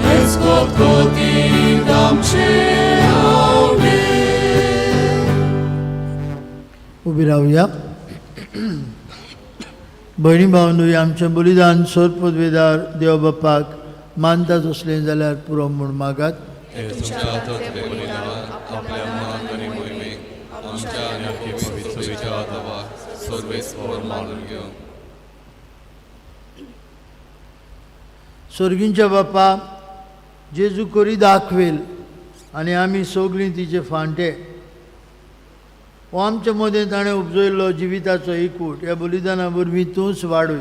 हेच कोतकोतीत आमचे आवडे उबी रावया. भयणी भावंडू, आमचें बलिदान सोर पदवेदार देव बापाक मानता तसलें जाल्यार पुरो म्हूण मागात. हे तुमच्या हातांतलें बलिदान आपल्या मान आनी मोहिमेक आमच्या आनी आख्खे पवित्र सभेच्या आदावाक सर्वेस्पर मानून घेवं. सोर्गींच्या बापा, जेजू करी दाखवेल आनी आमी सगळीं तिचे फांटे. हो आमचे मदें ताणें उपजयल्लो जिविताचो एकूट ह्या बलिदाना वरवीं तूंच वाडय.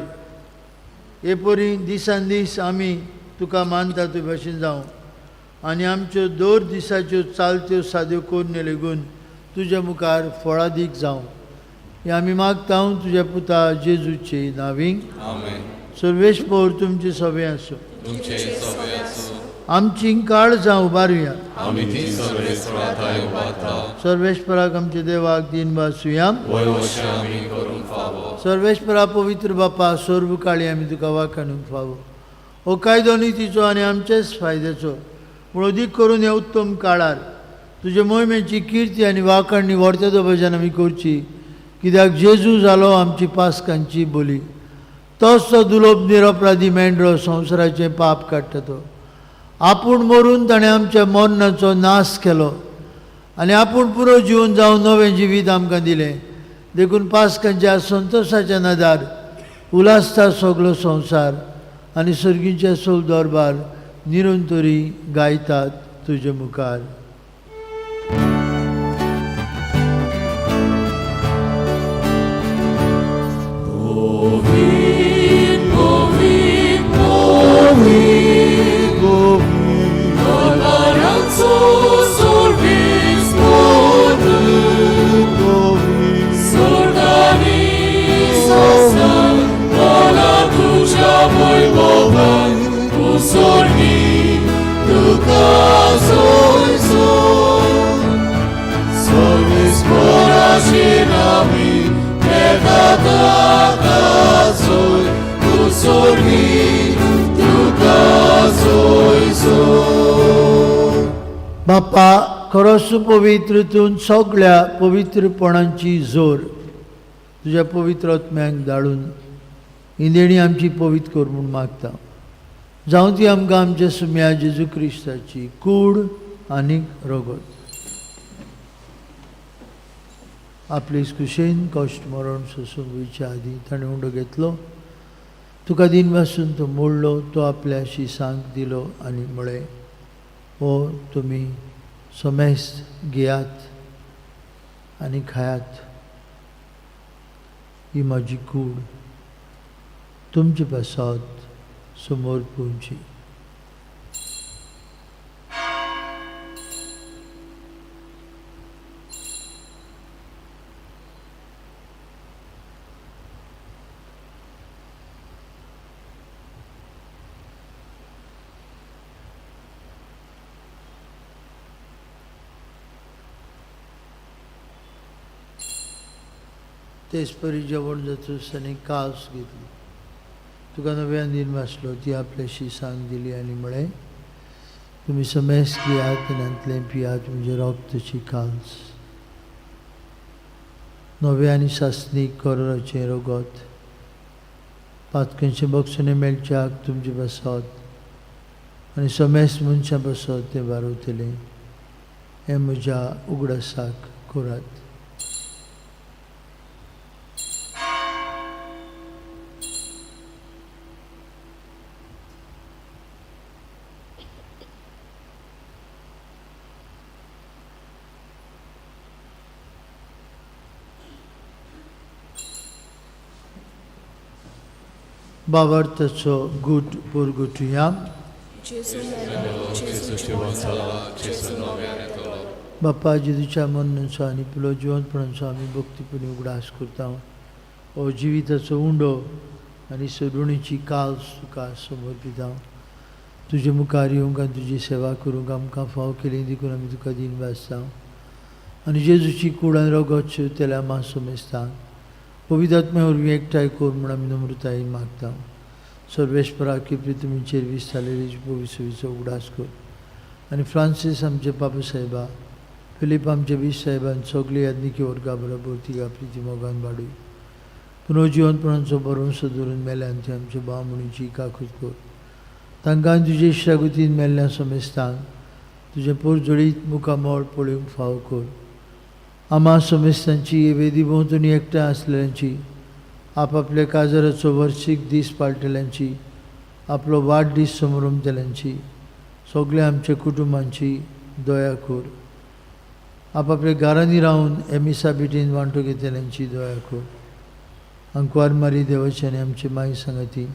हे परी दिसान दीस आमी तुका मानता ते भाशेन जावं आनी आमच्यो दर दिसाच्यो चालत्यो साद्यो करून लेगून तुज्या मुखार फळादीक जावं. हें आमी मागता तुज्या पुता जेजूचे नावींग. आमेन. सर्वेस्पर तुमचे सभे आसूं. तुमचे सभे आसूं. आमची काळजां उबारुया. आमी ती सर्वेस्परा थांय उबारता. सर्वेस्पराक आमच्या देवाक दिन वासुया. वय अशें आमी करूंक फावो. सर्वेस्परा पवित्र बापा, सर्व काळी आमी तुका वाखाणूंक फावो. हो कायदो नितीचो आनी आमचेच फायद्याचो, पूण अदीक करून ह्या उत्तम काळार तुजे मोहिमेची किर्ती आनी वाखाणणी व्हरत्या भजन आमी करची, कित्याक जेजू जालो आमची पास्कांची बोली. तोच तो दुलोब निरपराधी मेंढरो संवसाराचें पाप काडटा तो. आपूण मरून ताणें आमच्या मरणाचो नाश केलो आनी आपूण पुरो जिवन जावन नवें जिवीत आमकां दिलें. देखून पास्कांच्या संतोशाच्या नदार उलासता सगलो संवसार आनी सर्गींचे सोल दरबार निरंतरी गायतात तुजे मुखार. दरबाराचो सर्वेस्पर सोर्गानी संवसार मला तुज्या वैभवान तूं सोर्गी तुका सोयसो सर्वेस्पराचे नामी येता ताका सोय तूं सोर्गी तुका सोयसो. बापा, खरोच पवित्र तूं सगळ्या पवित्रपणांची जोर तुज्या पवित्र आत्म्याक धाडून ही देणी आमची पवित्र कर म्हूण मागता. जावं ती आमकां आमच्या सुम्या जेजू क्रिस्ताची कूड आनी रगत. आपले कुशेन कश्ट मरण सोसून वयच्या आदीं ताणें उंडो घेतलो, तुका दिन वासून तो मोडलो, तो आपल्या शिसांक दिलो आनी म्हळें, हो तुमी समेस्त घेयात आनी खायात, ही म्हजी कूड तुमचे पासत समोर पुंची. तेच परी जेवण जातूच ताणें कास घेतली, तुका नव्यान दिन वाचलो, ती आपल्याशी सांग दिली आनी म्हळें, तुमी समेस्त घेयात आनी हांतलें पियात, म्हणजे रक्तची कास. नवें आनी सासणीक करोराचें रगत पातकांचें बक्षणें मेळच्याक तुमचे बसत आनी समेस्त मनशां बसत तें बारवतलें. हें म्हज्या उगडासाक करात. बाबार्थाचो गूट पोरगुटुया. बाप्पा जेजूच्या मरणाचो आनी पुलो जिवंतपणाचो आमी भक्तीपणी उगडास करता. हो जिविताचो उंडो आनी सोडवणीची काल्स तुका समर्पिता. तुजे मुखार येवंक आनी तुजी सेवा करूंक आमकां फाव केली देखून आमी तुका दीन भासता. आनी जेजूची कूड आनी रगत शिवतल्या मा समेस्तांक पवित्र आत्म्या वरवीं एकठांय कर म्हूण आमी नम्रतायेन मागता. सर्वेस्परा कृपे तुमचेर विस्तारलेली पवित्र उगडास कर आनी फ्रांसीस आमचे पापा साहेबा, फिलीप आमचे बीस साहेबान सगळे याज्ञिकी वर्गा बरोबर तिगा प्रिती मोगान वाडूय. पुनर्जिवनपणाचो भरवंसो धरून मेल्यान ते आमचे भाव म्हणूची काकूत कर. तांकां तुजे इश्टागतीन मेल्ल्या समेस्तांक तुजें पोरजोळीत मुखामळ पळोवंक फाव कर. आमा समेस्तांची वेदी भोंवतणी एकठांय आसलेल्यांची, आपापल्या काजाराचो वर्शीक दीस पाळटल्यांची, आपलो वाडदीस समरमतल्यांची, सगल्या आमच्या कुटुंबांची दया कर. आपापल्या घरांनी रावन एमिसा बिटीन वांटो घेतल्यांची दया कर. अंकवार मारी देवाची आनी आमची माई सांगाती,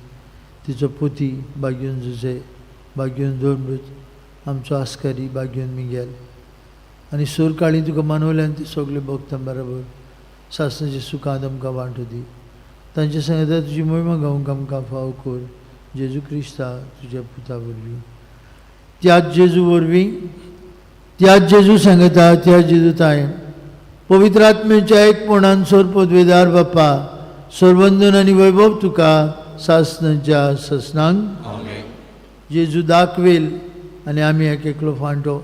तिचो पोती बागयोन जुजे, बागयोन दोनमृत, आमचो आस्कारी बागयोन मिगेल आनी सूर काळी तुका मानवल्यान ती सगळे भक्तां बरोबर सासणाच्या सुखांत आमकां वांटो दी. तांच्या सांगता तुजी मोहिमा गावंक आमकां फाव कर. जेजू क्रिस्ता तुज्या पुता वरवीं. त्याच जेजू वरवीं, त्याच जेजू सांगता, त्याच जेजू ताय पवित्र आत्म्याच्या एकपणान सोर पदवेदार बाप्पा सरवंदन आनी वैभव तुका सासणाच्या ससनांक. जेजू दाखवेल आनी आमी एक एकलो फांटो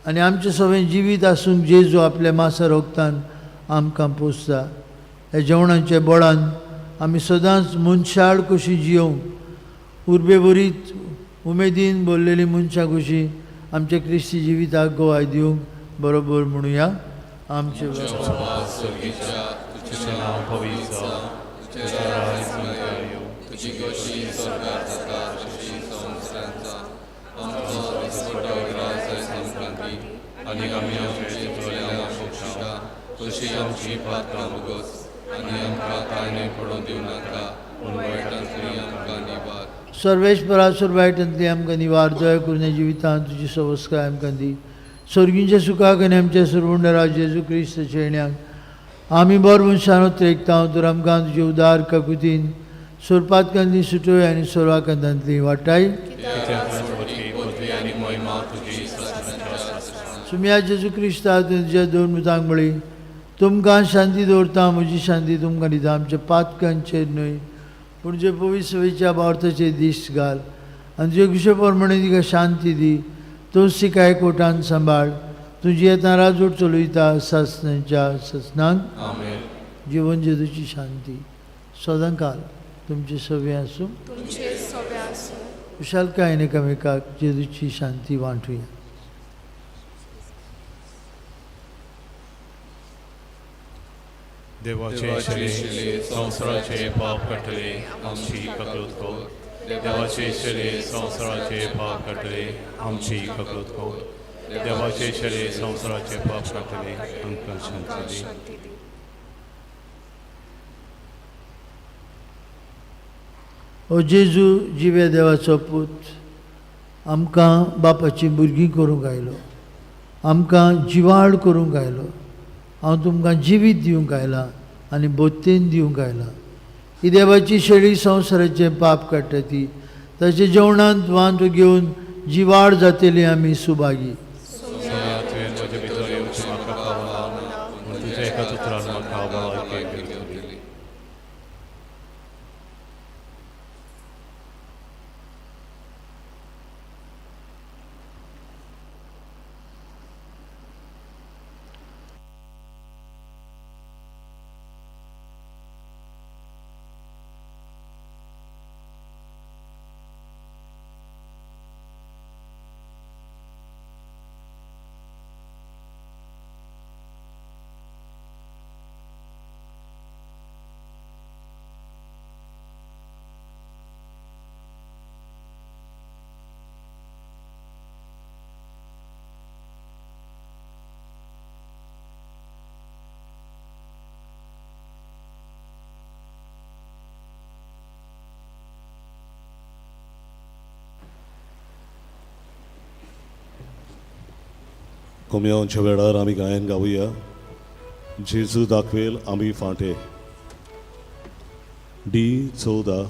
आनी आमचें सगळें जिवीत आसूंक जेजू आपल्या मासा रोगतान आमकां पोसता. ह्या जेवणाच्या बळान आमी सदांच मनशाळ कशी जियोवंक उर्बेभरीत उमेदीन भरलेली मनशां कशी आमच्या क्रिस्ती जिविताक गोवाय दिवंक बरोबर म्हणुया. आमचे सर्वेस्परा वायटांतली आमकां निवार दया करून जिवितांत तुजी सवस्काय आमकां दी. स्वर्गींच्या सुखाक आनी आमच्या सुरवंडरा जेजू क्रिस्त शेण्याक आमी बरो मनशान त्रेकता. तर आमकां तुजे उदार काकुतीन सोरपातकांतली सुटोय आनी सोरवाकांतांतली वाटाय. सुम्या जेजू क्रिस्ता तुज्या दोन मुतांक म्हळी, तुमकां शांती दवरता, म्हजी शांती तुमकां दिता. आमच्या पातकांचेर न्हय पूण जे पवित्र भावार्थाचे दीस घाल आनी तुजे खुशे प्रमाणे तिका शांती दी. तूंच तिका एकवटान सांबाळ. तुजी येता राजवट चलयता सासणाच्या ससनांक. जिवन जेजूची शांती सदांकाल तुमचे सगळें आसूं. खुशालकायेन एकामेकाक जेजूची शांती वांटुया. देवाचे शरीर संवसाराचे पाप काडटले आमची ककलूत कर. देवाचे शरीर संवसाराचे पाप काडटले आमची ककलूत कर. देवाचे शरीर संवसाराचे पाप काडटले आमकां शांती दी. ओ जेजू जिव्या देवाचो पूत, आमकां बापाची भुरगीं करूंक आयलो, आमकां जिवाळ करूंक आयलो. हांव तुमकां जिवीत दिवंक आयलां आनी बोत्तेन दिवंक आयलां. ही देवाची शेळी संवसाराचें पाप काडटा ती ताच्या जेवणांत वांटो घेवन जिवाळ जातली आमी सुभागी. कोमयांवच्या वेळार आमी गायन गावया जेजू दाखवेल आमी फांटे डी 14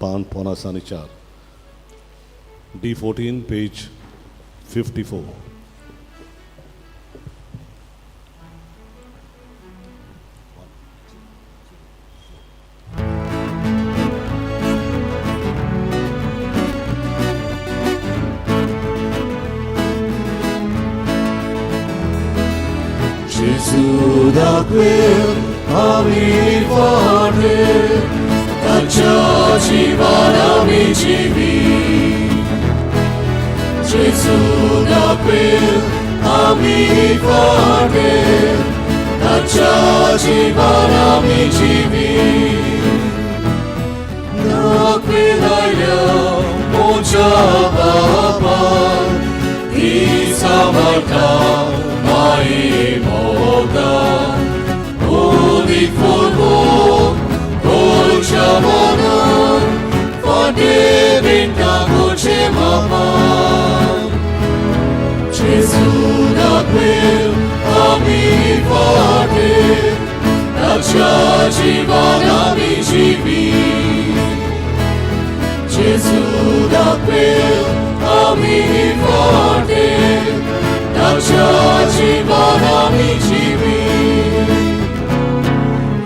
पान 54, D 14 page 54. Gesù da quel ami forte, ताच्या जिवान आमी जिवी. Gesù da quel आमी forte, ताच्या जिवान आमी जिवी. दाखयल्या म्हज्या बापान, ती सांबाळटा माई मोगान. उदीक फुलवून गोडच्या मनान, फाटीं विणटा गोडचे मापान. जेजू दाखयल आमी फाटीं, ताच्या जिवान आमी जिवी. जेजू दाखयल आमी फाटीं, ताच्या जिवान आमी जिवी.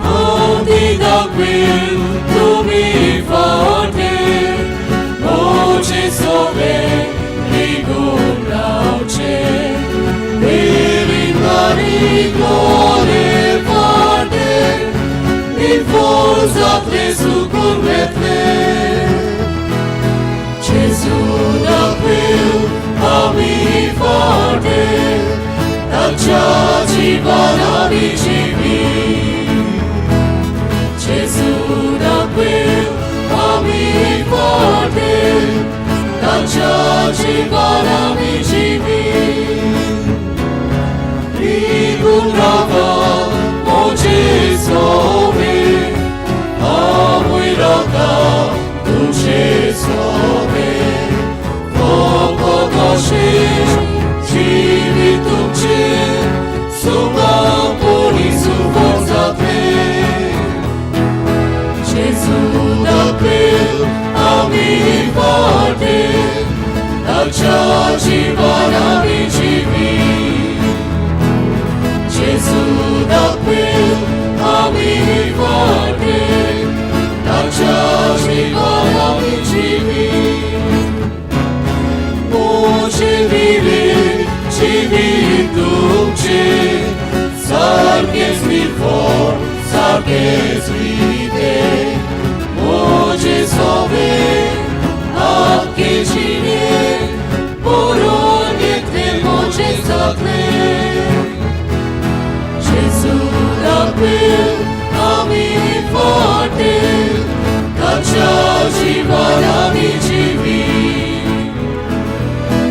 हांव दाखयल तुमी फाटीं, म्हजे सोबे रिगून रावचें. ग्लोरे फाटीं, निफोर जातले सुकून वेतले. जेजू दाखयल आमी फाटीं, ताच्या जिवान आमी जिवी. जेजू दाखयल आमी फाटीं, ताच्या जिवान आमी जिवी. रिगून रावा म्हजे सोबे, हांवूय रावता तुजे सोबे. फकत अशें जिवीत तुमचें, सुखां पणी सुफळ जातलें. जेजू दाखयल आमी फाटीं, ताच्या जिवान आमी जिवी. जेजू दाखयल आमी फाटीं, ताच्या जिवान आमी जिवी. म्हजें विवेक जिवीत तुमचें, सारकेंच निर्फळ सारकेंच रितें. म्हजें सोबे आख्खे जिणें, बरोवन येतलें म्हजें जातलें. जेजू दाखयल आमी फाटीं, ताच्या जिवान आमी जिवी.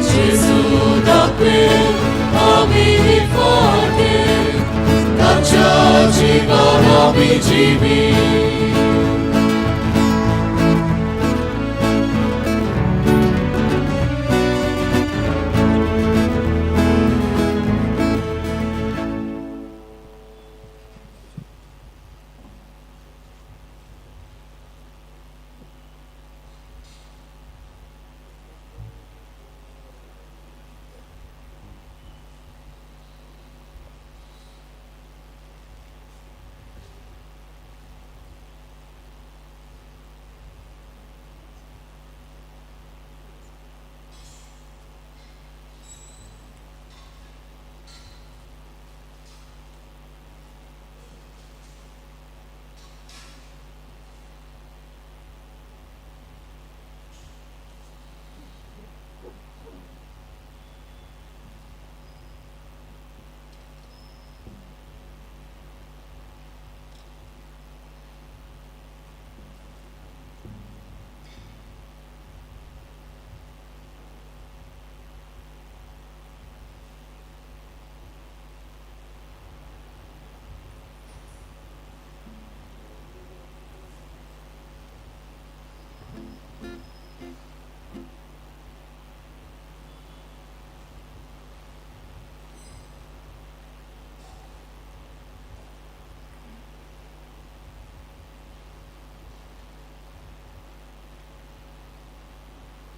जेजू दाखयल आमी फाटीं, ताच्या जिवान आमी जिवी.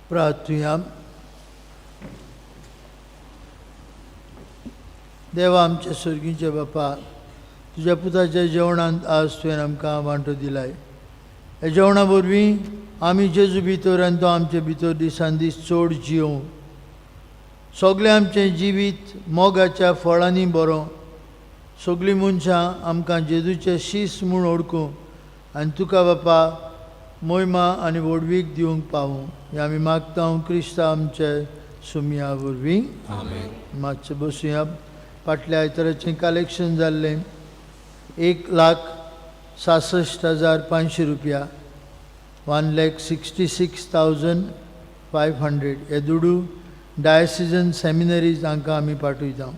प्रार्थुया. देवा आमच्या सर्गीच्या बापा, तुज्या पुताच्या जेवणांत आज तुवें आमकां वांटो दिलाय. ह्या जेवणा वरवीं आमी जेजू भितर आनी तो आमचे भितर दिसान दीस चड जियोवं. सगळें आमचें जिवीत मोगाच्या फळांनी बरो. सगळीं मनशां आमकां जेजूचे शीस म्हूण ओळखूं आनी तुका बापा मोयमा आनी व्हडवीक दिवंक पावूं. हें आमी मागता क्रिस्ता आमचे सुमया वरवीं. मातशें बसुया. फाटल्या आयताराचें कलेक्शन जाल्लें 1,66,500 रुपया, 1,66,500. हे दुडू डायसिजन सेमिनरीज हांकां आमी पाठयता.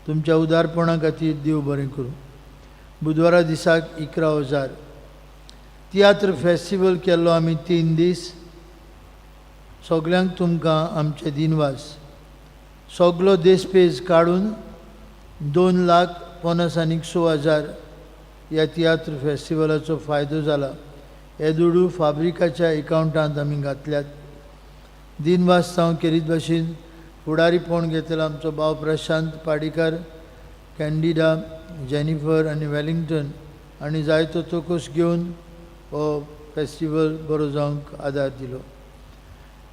तुमच्या उदारपणा खातीर देव बरें करूं. बुधवारा दिसाक 11,000. तियात्र फेस्टिवल केल्लो आमी 3 दीस. सगल्यांक तुमकां आमचे दिनवास. सगलो देसपेज काडून 2,50,06,000 ह्या तियात्र फेस्टिवलाचो फायदो जाला. हे दुडू फाब्रिकाच्या एकावंटांत आमी घातल्यात. दिनवास हांव केरीत भाशेन फुडारीपण घेतलो आमचो भाव प्रशांत पाडिकार, कॅन्डिडा, जेनिफर आनी वेलिंगटन आनी जायतो तोकोस घेवन हो फेस्टिवल बरो जावंक आदार दिलो.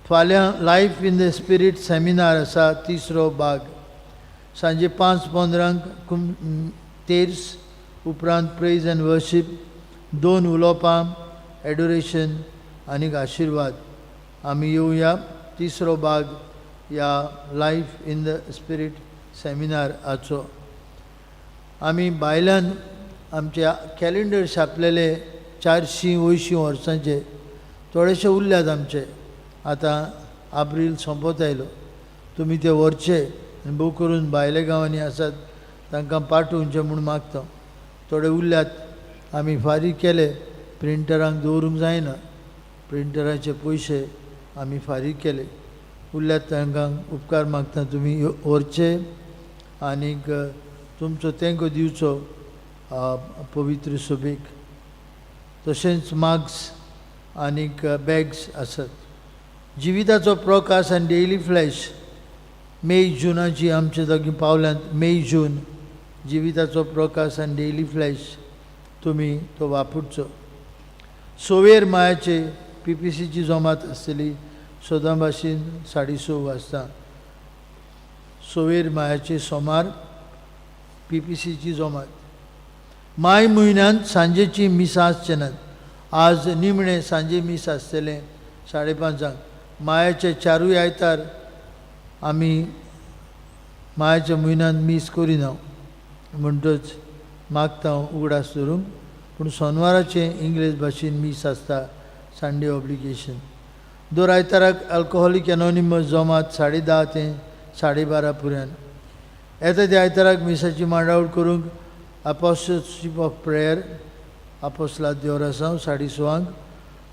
फाल्यां life in the spirit seminar आसा, तिसरो भाग, सांजे 5:15 तेर्स, उपरांत प्रेज एंड वर्शीप, 2 उलोवपां, एडोरेशन आनी आशिर्वाद. आमी येवया तिसरो भाग ह्या life in the spirit सेमिनाराचो. आमी भायल्यान आमच्या कॅलेंडर छापलेले 480 वर्सांचे थोडेशे उरल्यात आमचे. आतां आब्रील सोंपत आयलो. तुमी ते व्हरचे आनी भोव करून भायल्या गांवांनी आसात तांकां पाठोवचें म्हूण मागता. थोडे उरल्यात, आमी फारीक केले, प्रिंटरांक दवरूंक जायना, प्रिंटराचे पयशे आमी फारीक केले. उरल्यात तांकां उपकार मागता, तुमी व्हरचे आनीक तुमचो तेंको दिवचो पवित्र सभेक. तशेंच मार्क्स आनीक बॅग्स आसात. जिविताचो प्रकाश आनी डेली फ्लॅश मे जुनाची आमचे जागी पावल्यांत. मे जून जिविताचो प्रकाश आनी डेली फ्लॅश तुमी तो वापरचो. सोवेर मायाचे पी पी सीची जमात आसतली सदां भाशेन 6:30 वाजता. सोवेर मायाचे सोमार पी पी सीची जमात. माय म्हयन्यांत सांजेची मिसां आसचे नात. आज निमणें सांजे मीस आसतलें 5:30. मायाचे 4 आयतार आमी मायाच्या म्हयन्यांत मीस करिना, म्हणटच मागता उगडास धरूंक. पूण सोनवाराचें इंग्लीश भाशेन मीस आसता, संडे ऑब्लिगेशन. दर आयताराक अल्कोहोलीक एनोनिमस जमात 10:30 ते 12:30 पर्यंत. येता त्या आयताराक मिसाची मांडावळ करूंक अपोस्टलशीप ऑफ प्रेयर आपोस्लाद देवरासांव 6:30,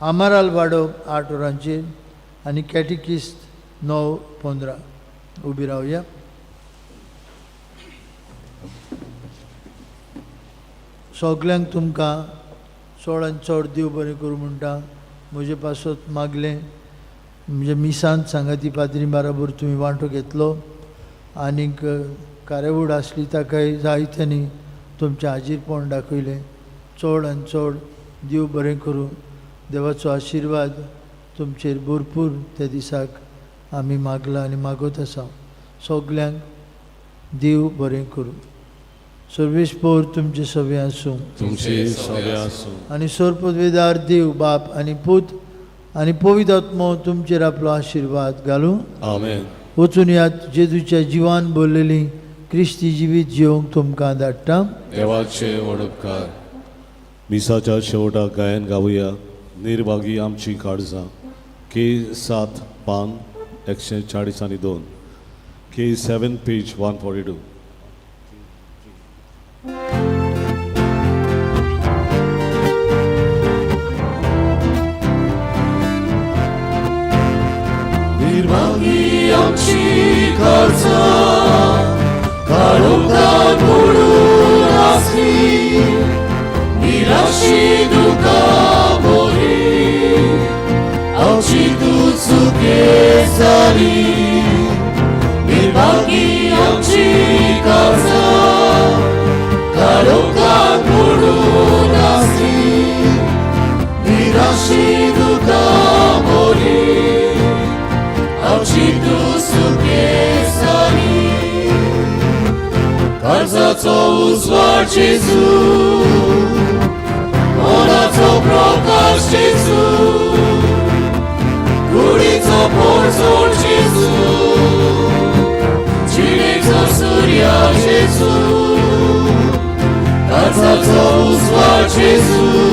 आमाराल वाडो 8 वरांचेर आनी कॅटिकिस्त 9:15. उबी रावया. सगल्यांक तुमकां चड आनी चड देव बरें करूं म्हणटा. म्हजे पासत मागलें म्हणजे मिसांत सांगाती पाद्री बाराबर तुमी वांटो घेतलो आनीक कार्यावळ आसली ताकाय जायत्यांनी तुमचें हाजीरपण दाखयलें. चड आनी चड देव बरें करूं. देवाचो आशिर्वाद तुमचेर भरपूर त्या दिसाक आमी मागला आनी मागत आसा. सगल्यांक देव बरें करूं. सर्वेस्पोर तुमचे सगळें आसूं, तुमचे सगळें आसूं. आनी सर्पवेदार देव बाप आनी पूत आनी पवित्र आत्मो तुमचेर आपलो आशिर्वाद घालूं. आमेन. वचून यात जेजूच्या जिवान बोल्लेली क्रिस्ती जिवीत जिवंक तुमकां धाडटा. देवाचे व्हड उपकार. मिसाच्या शेवटाक गायन गावया निर्भागी आमची काळजां के 7 पान 142, के 7 पेज 142. निर्भागी आमची काळजां काळोखान बुडून आसली, निराशी दुकां भरी आमची तूं चुकेताली. जाली निर्भागी आमची काळजां काळोखाक बुडून आसली निराशी दुकां मोली आमची तूं सुखेसाली काळजाचो उजवाड जेजू मनाचो प्रकाश जेजू कुडीचो पोरजोड जेजू जिणेचो सुर्या जेजू काळजाचो उजवाड जेजू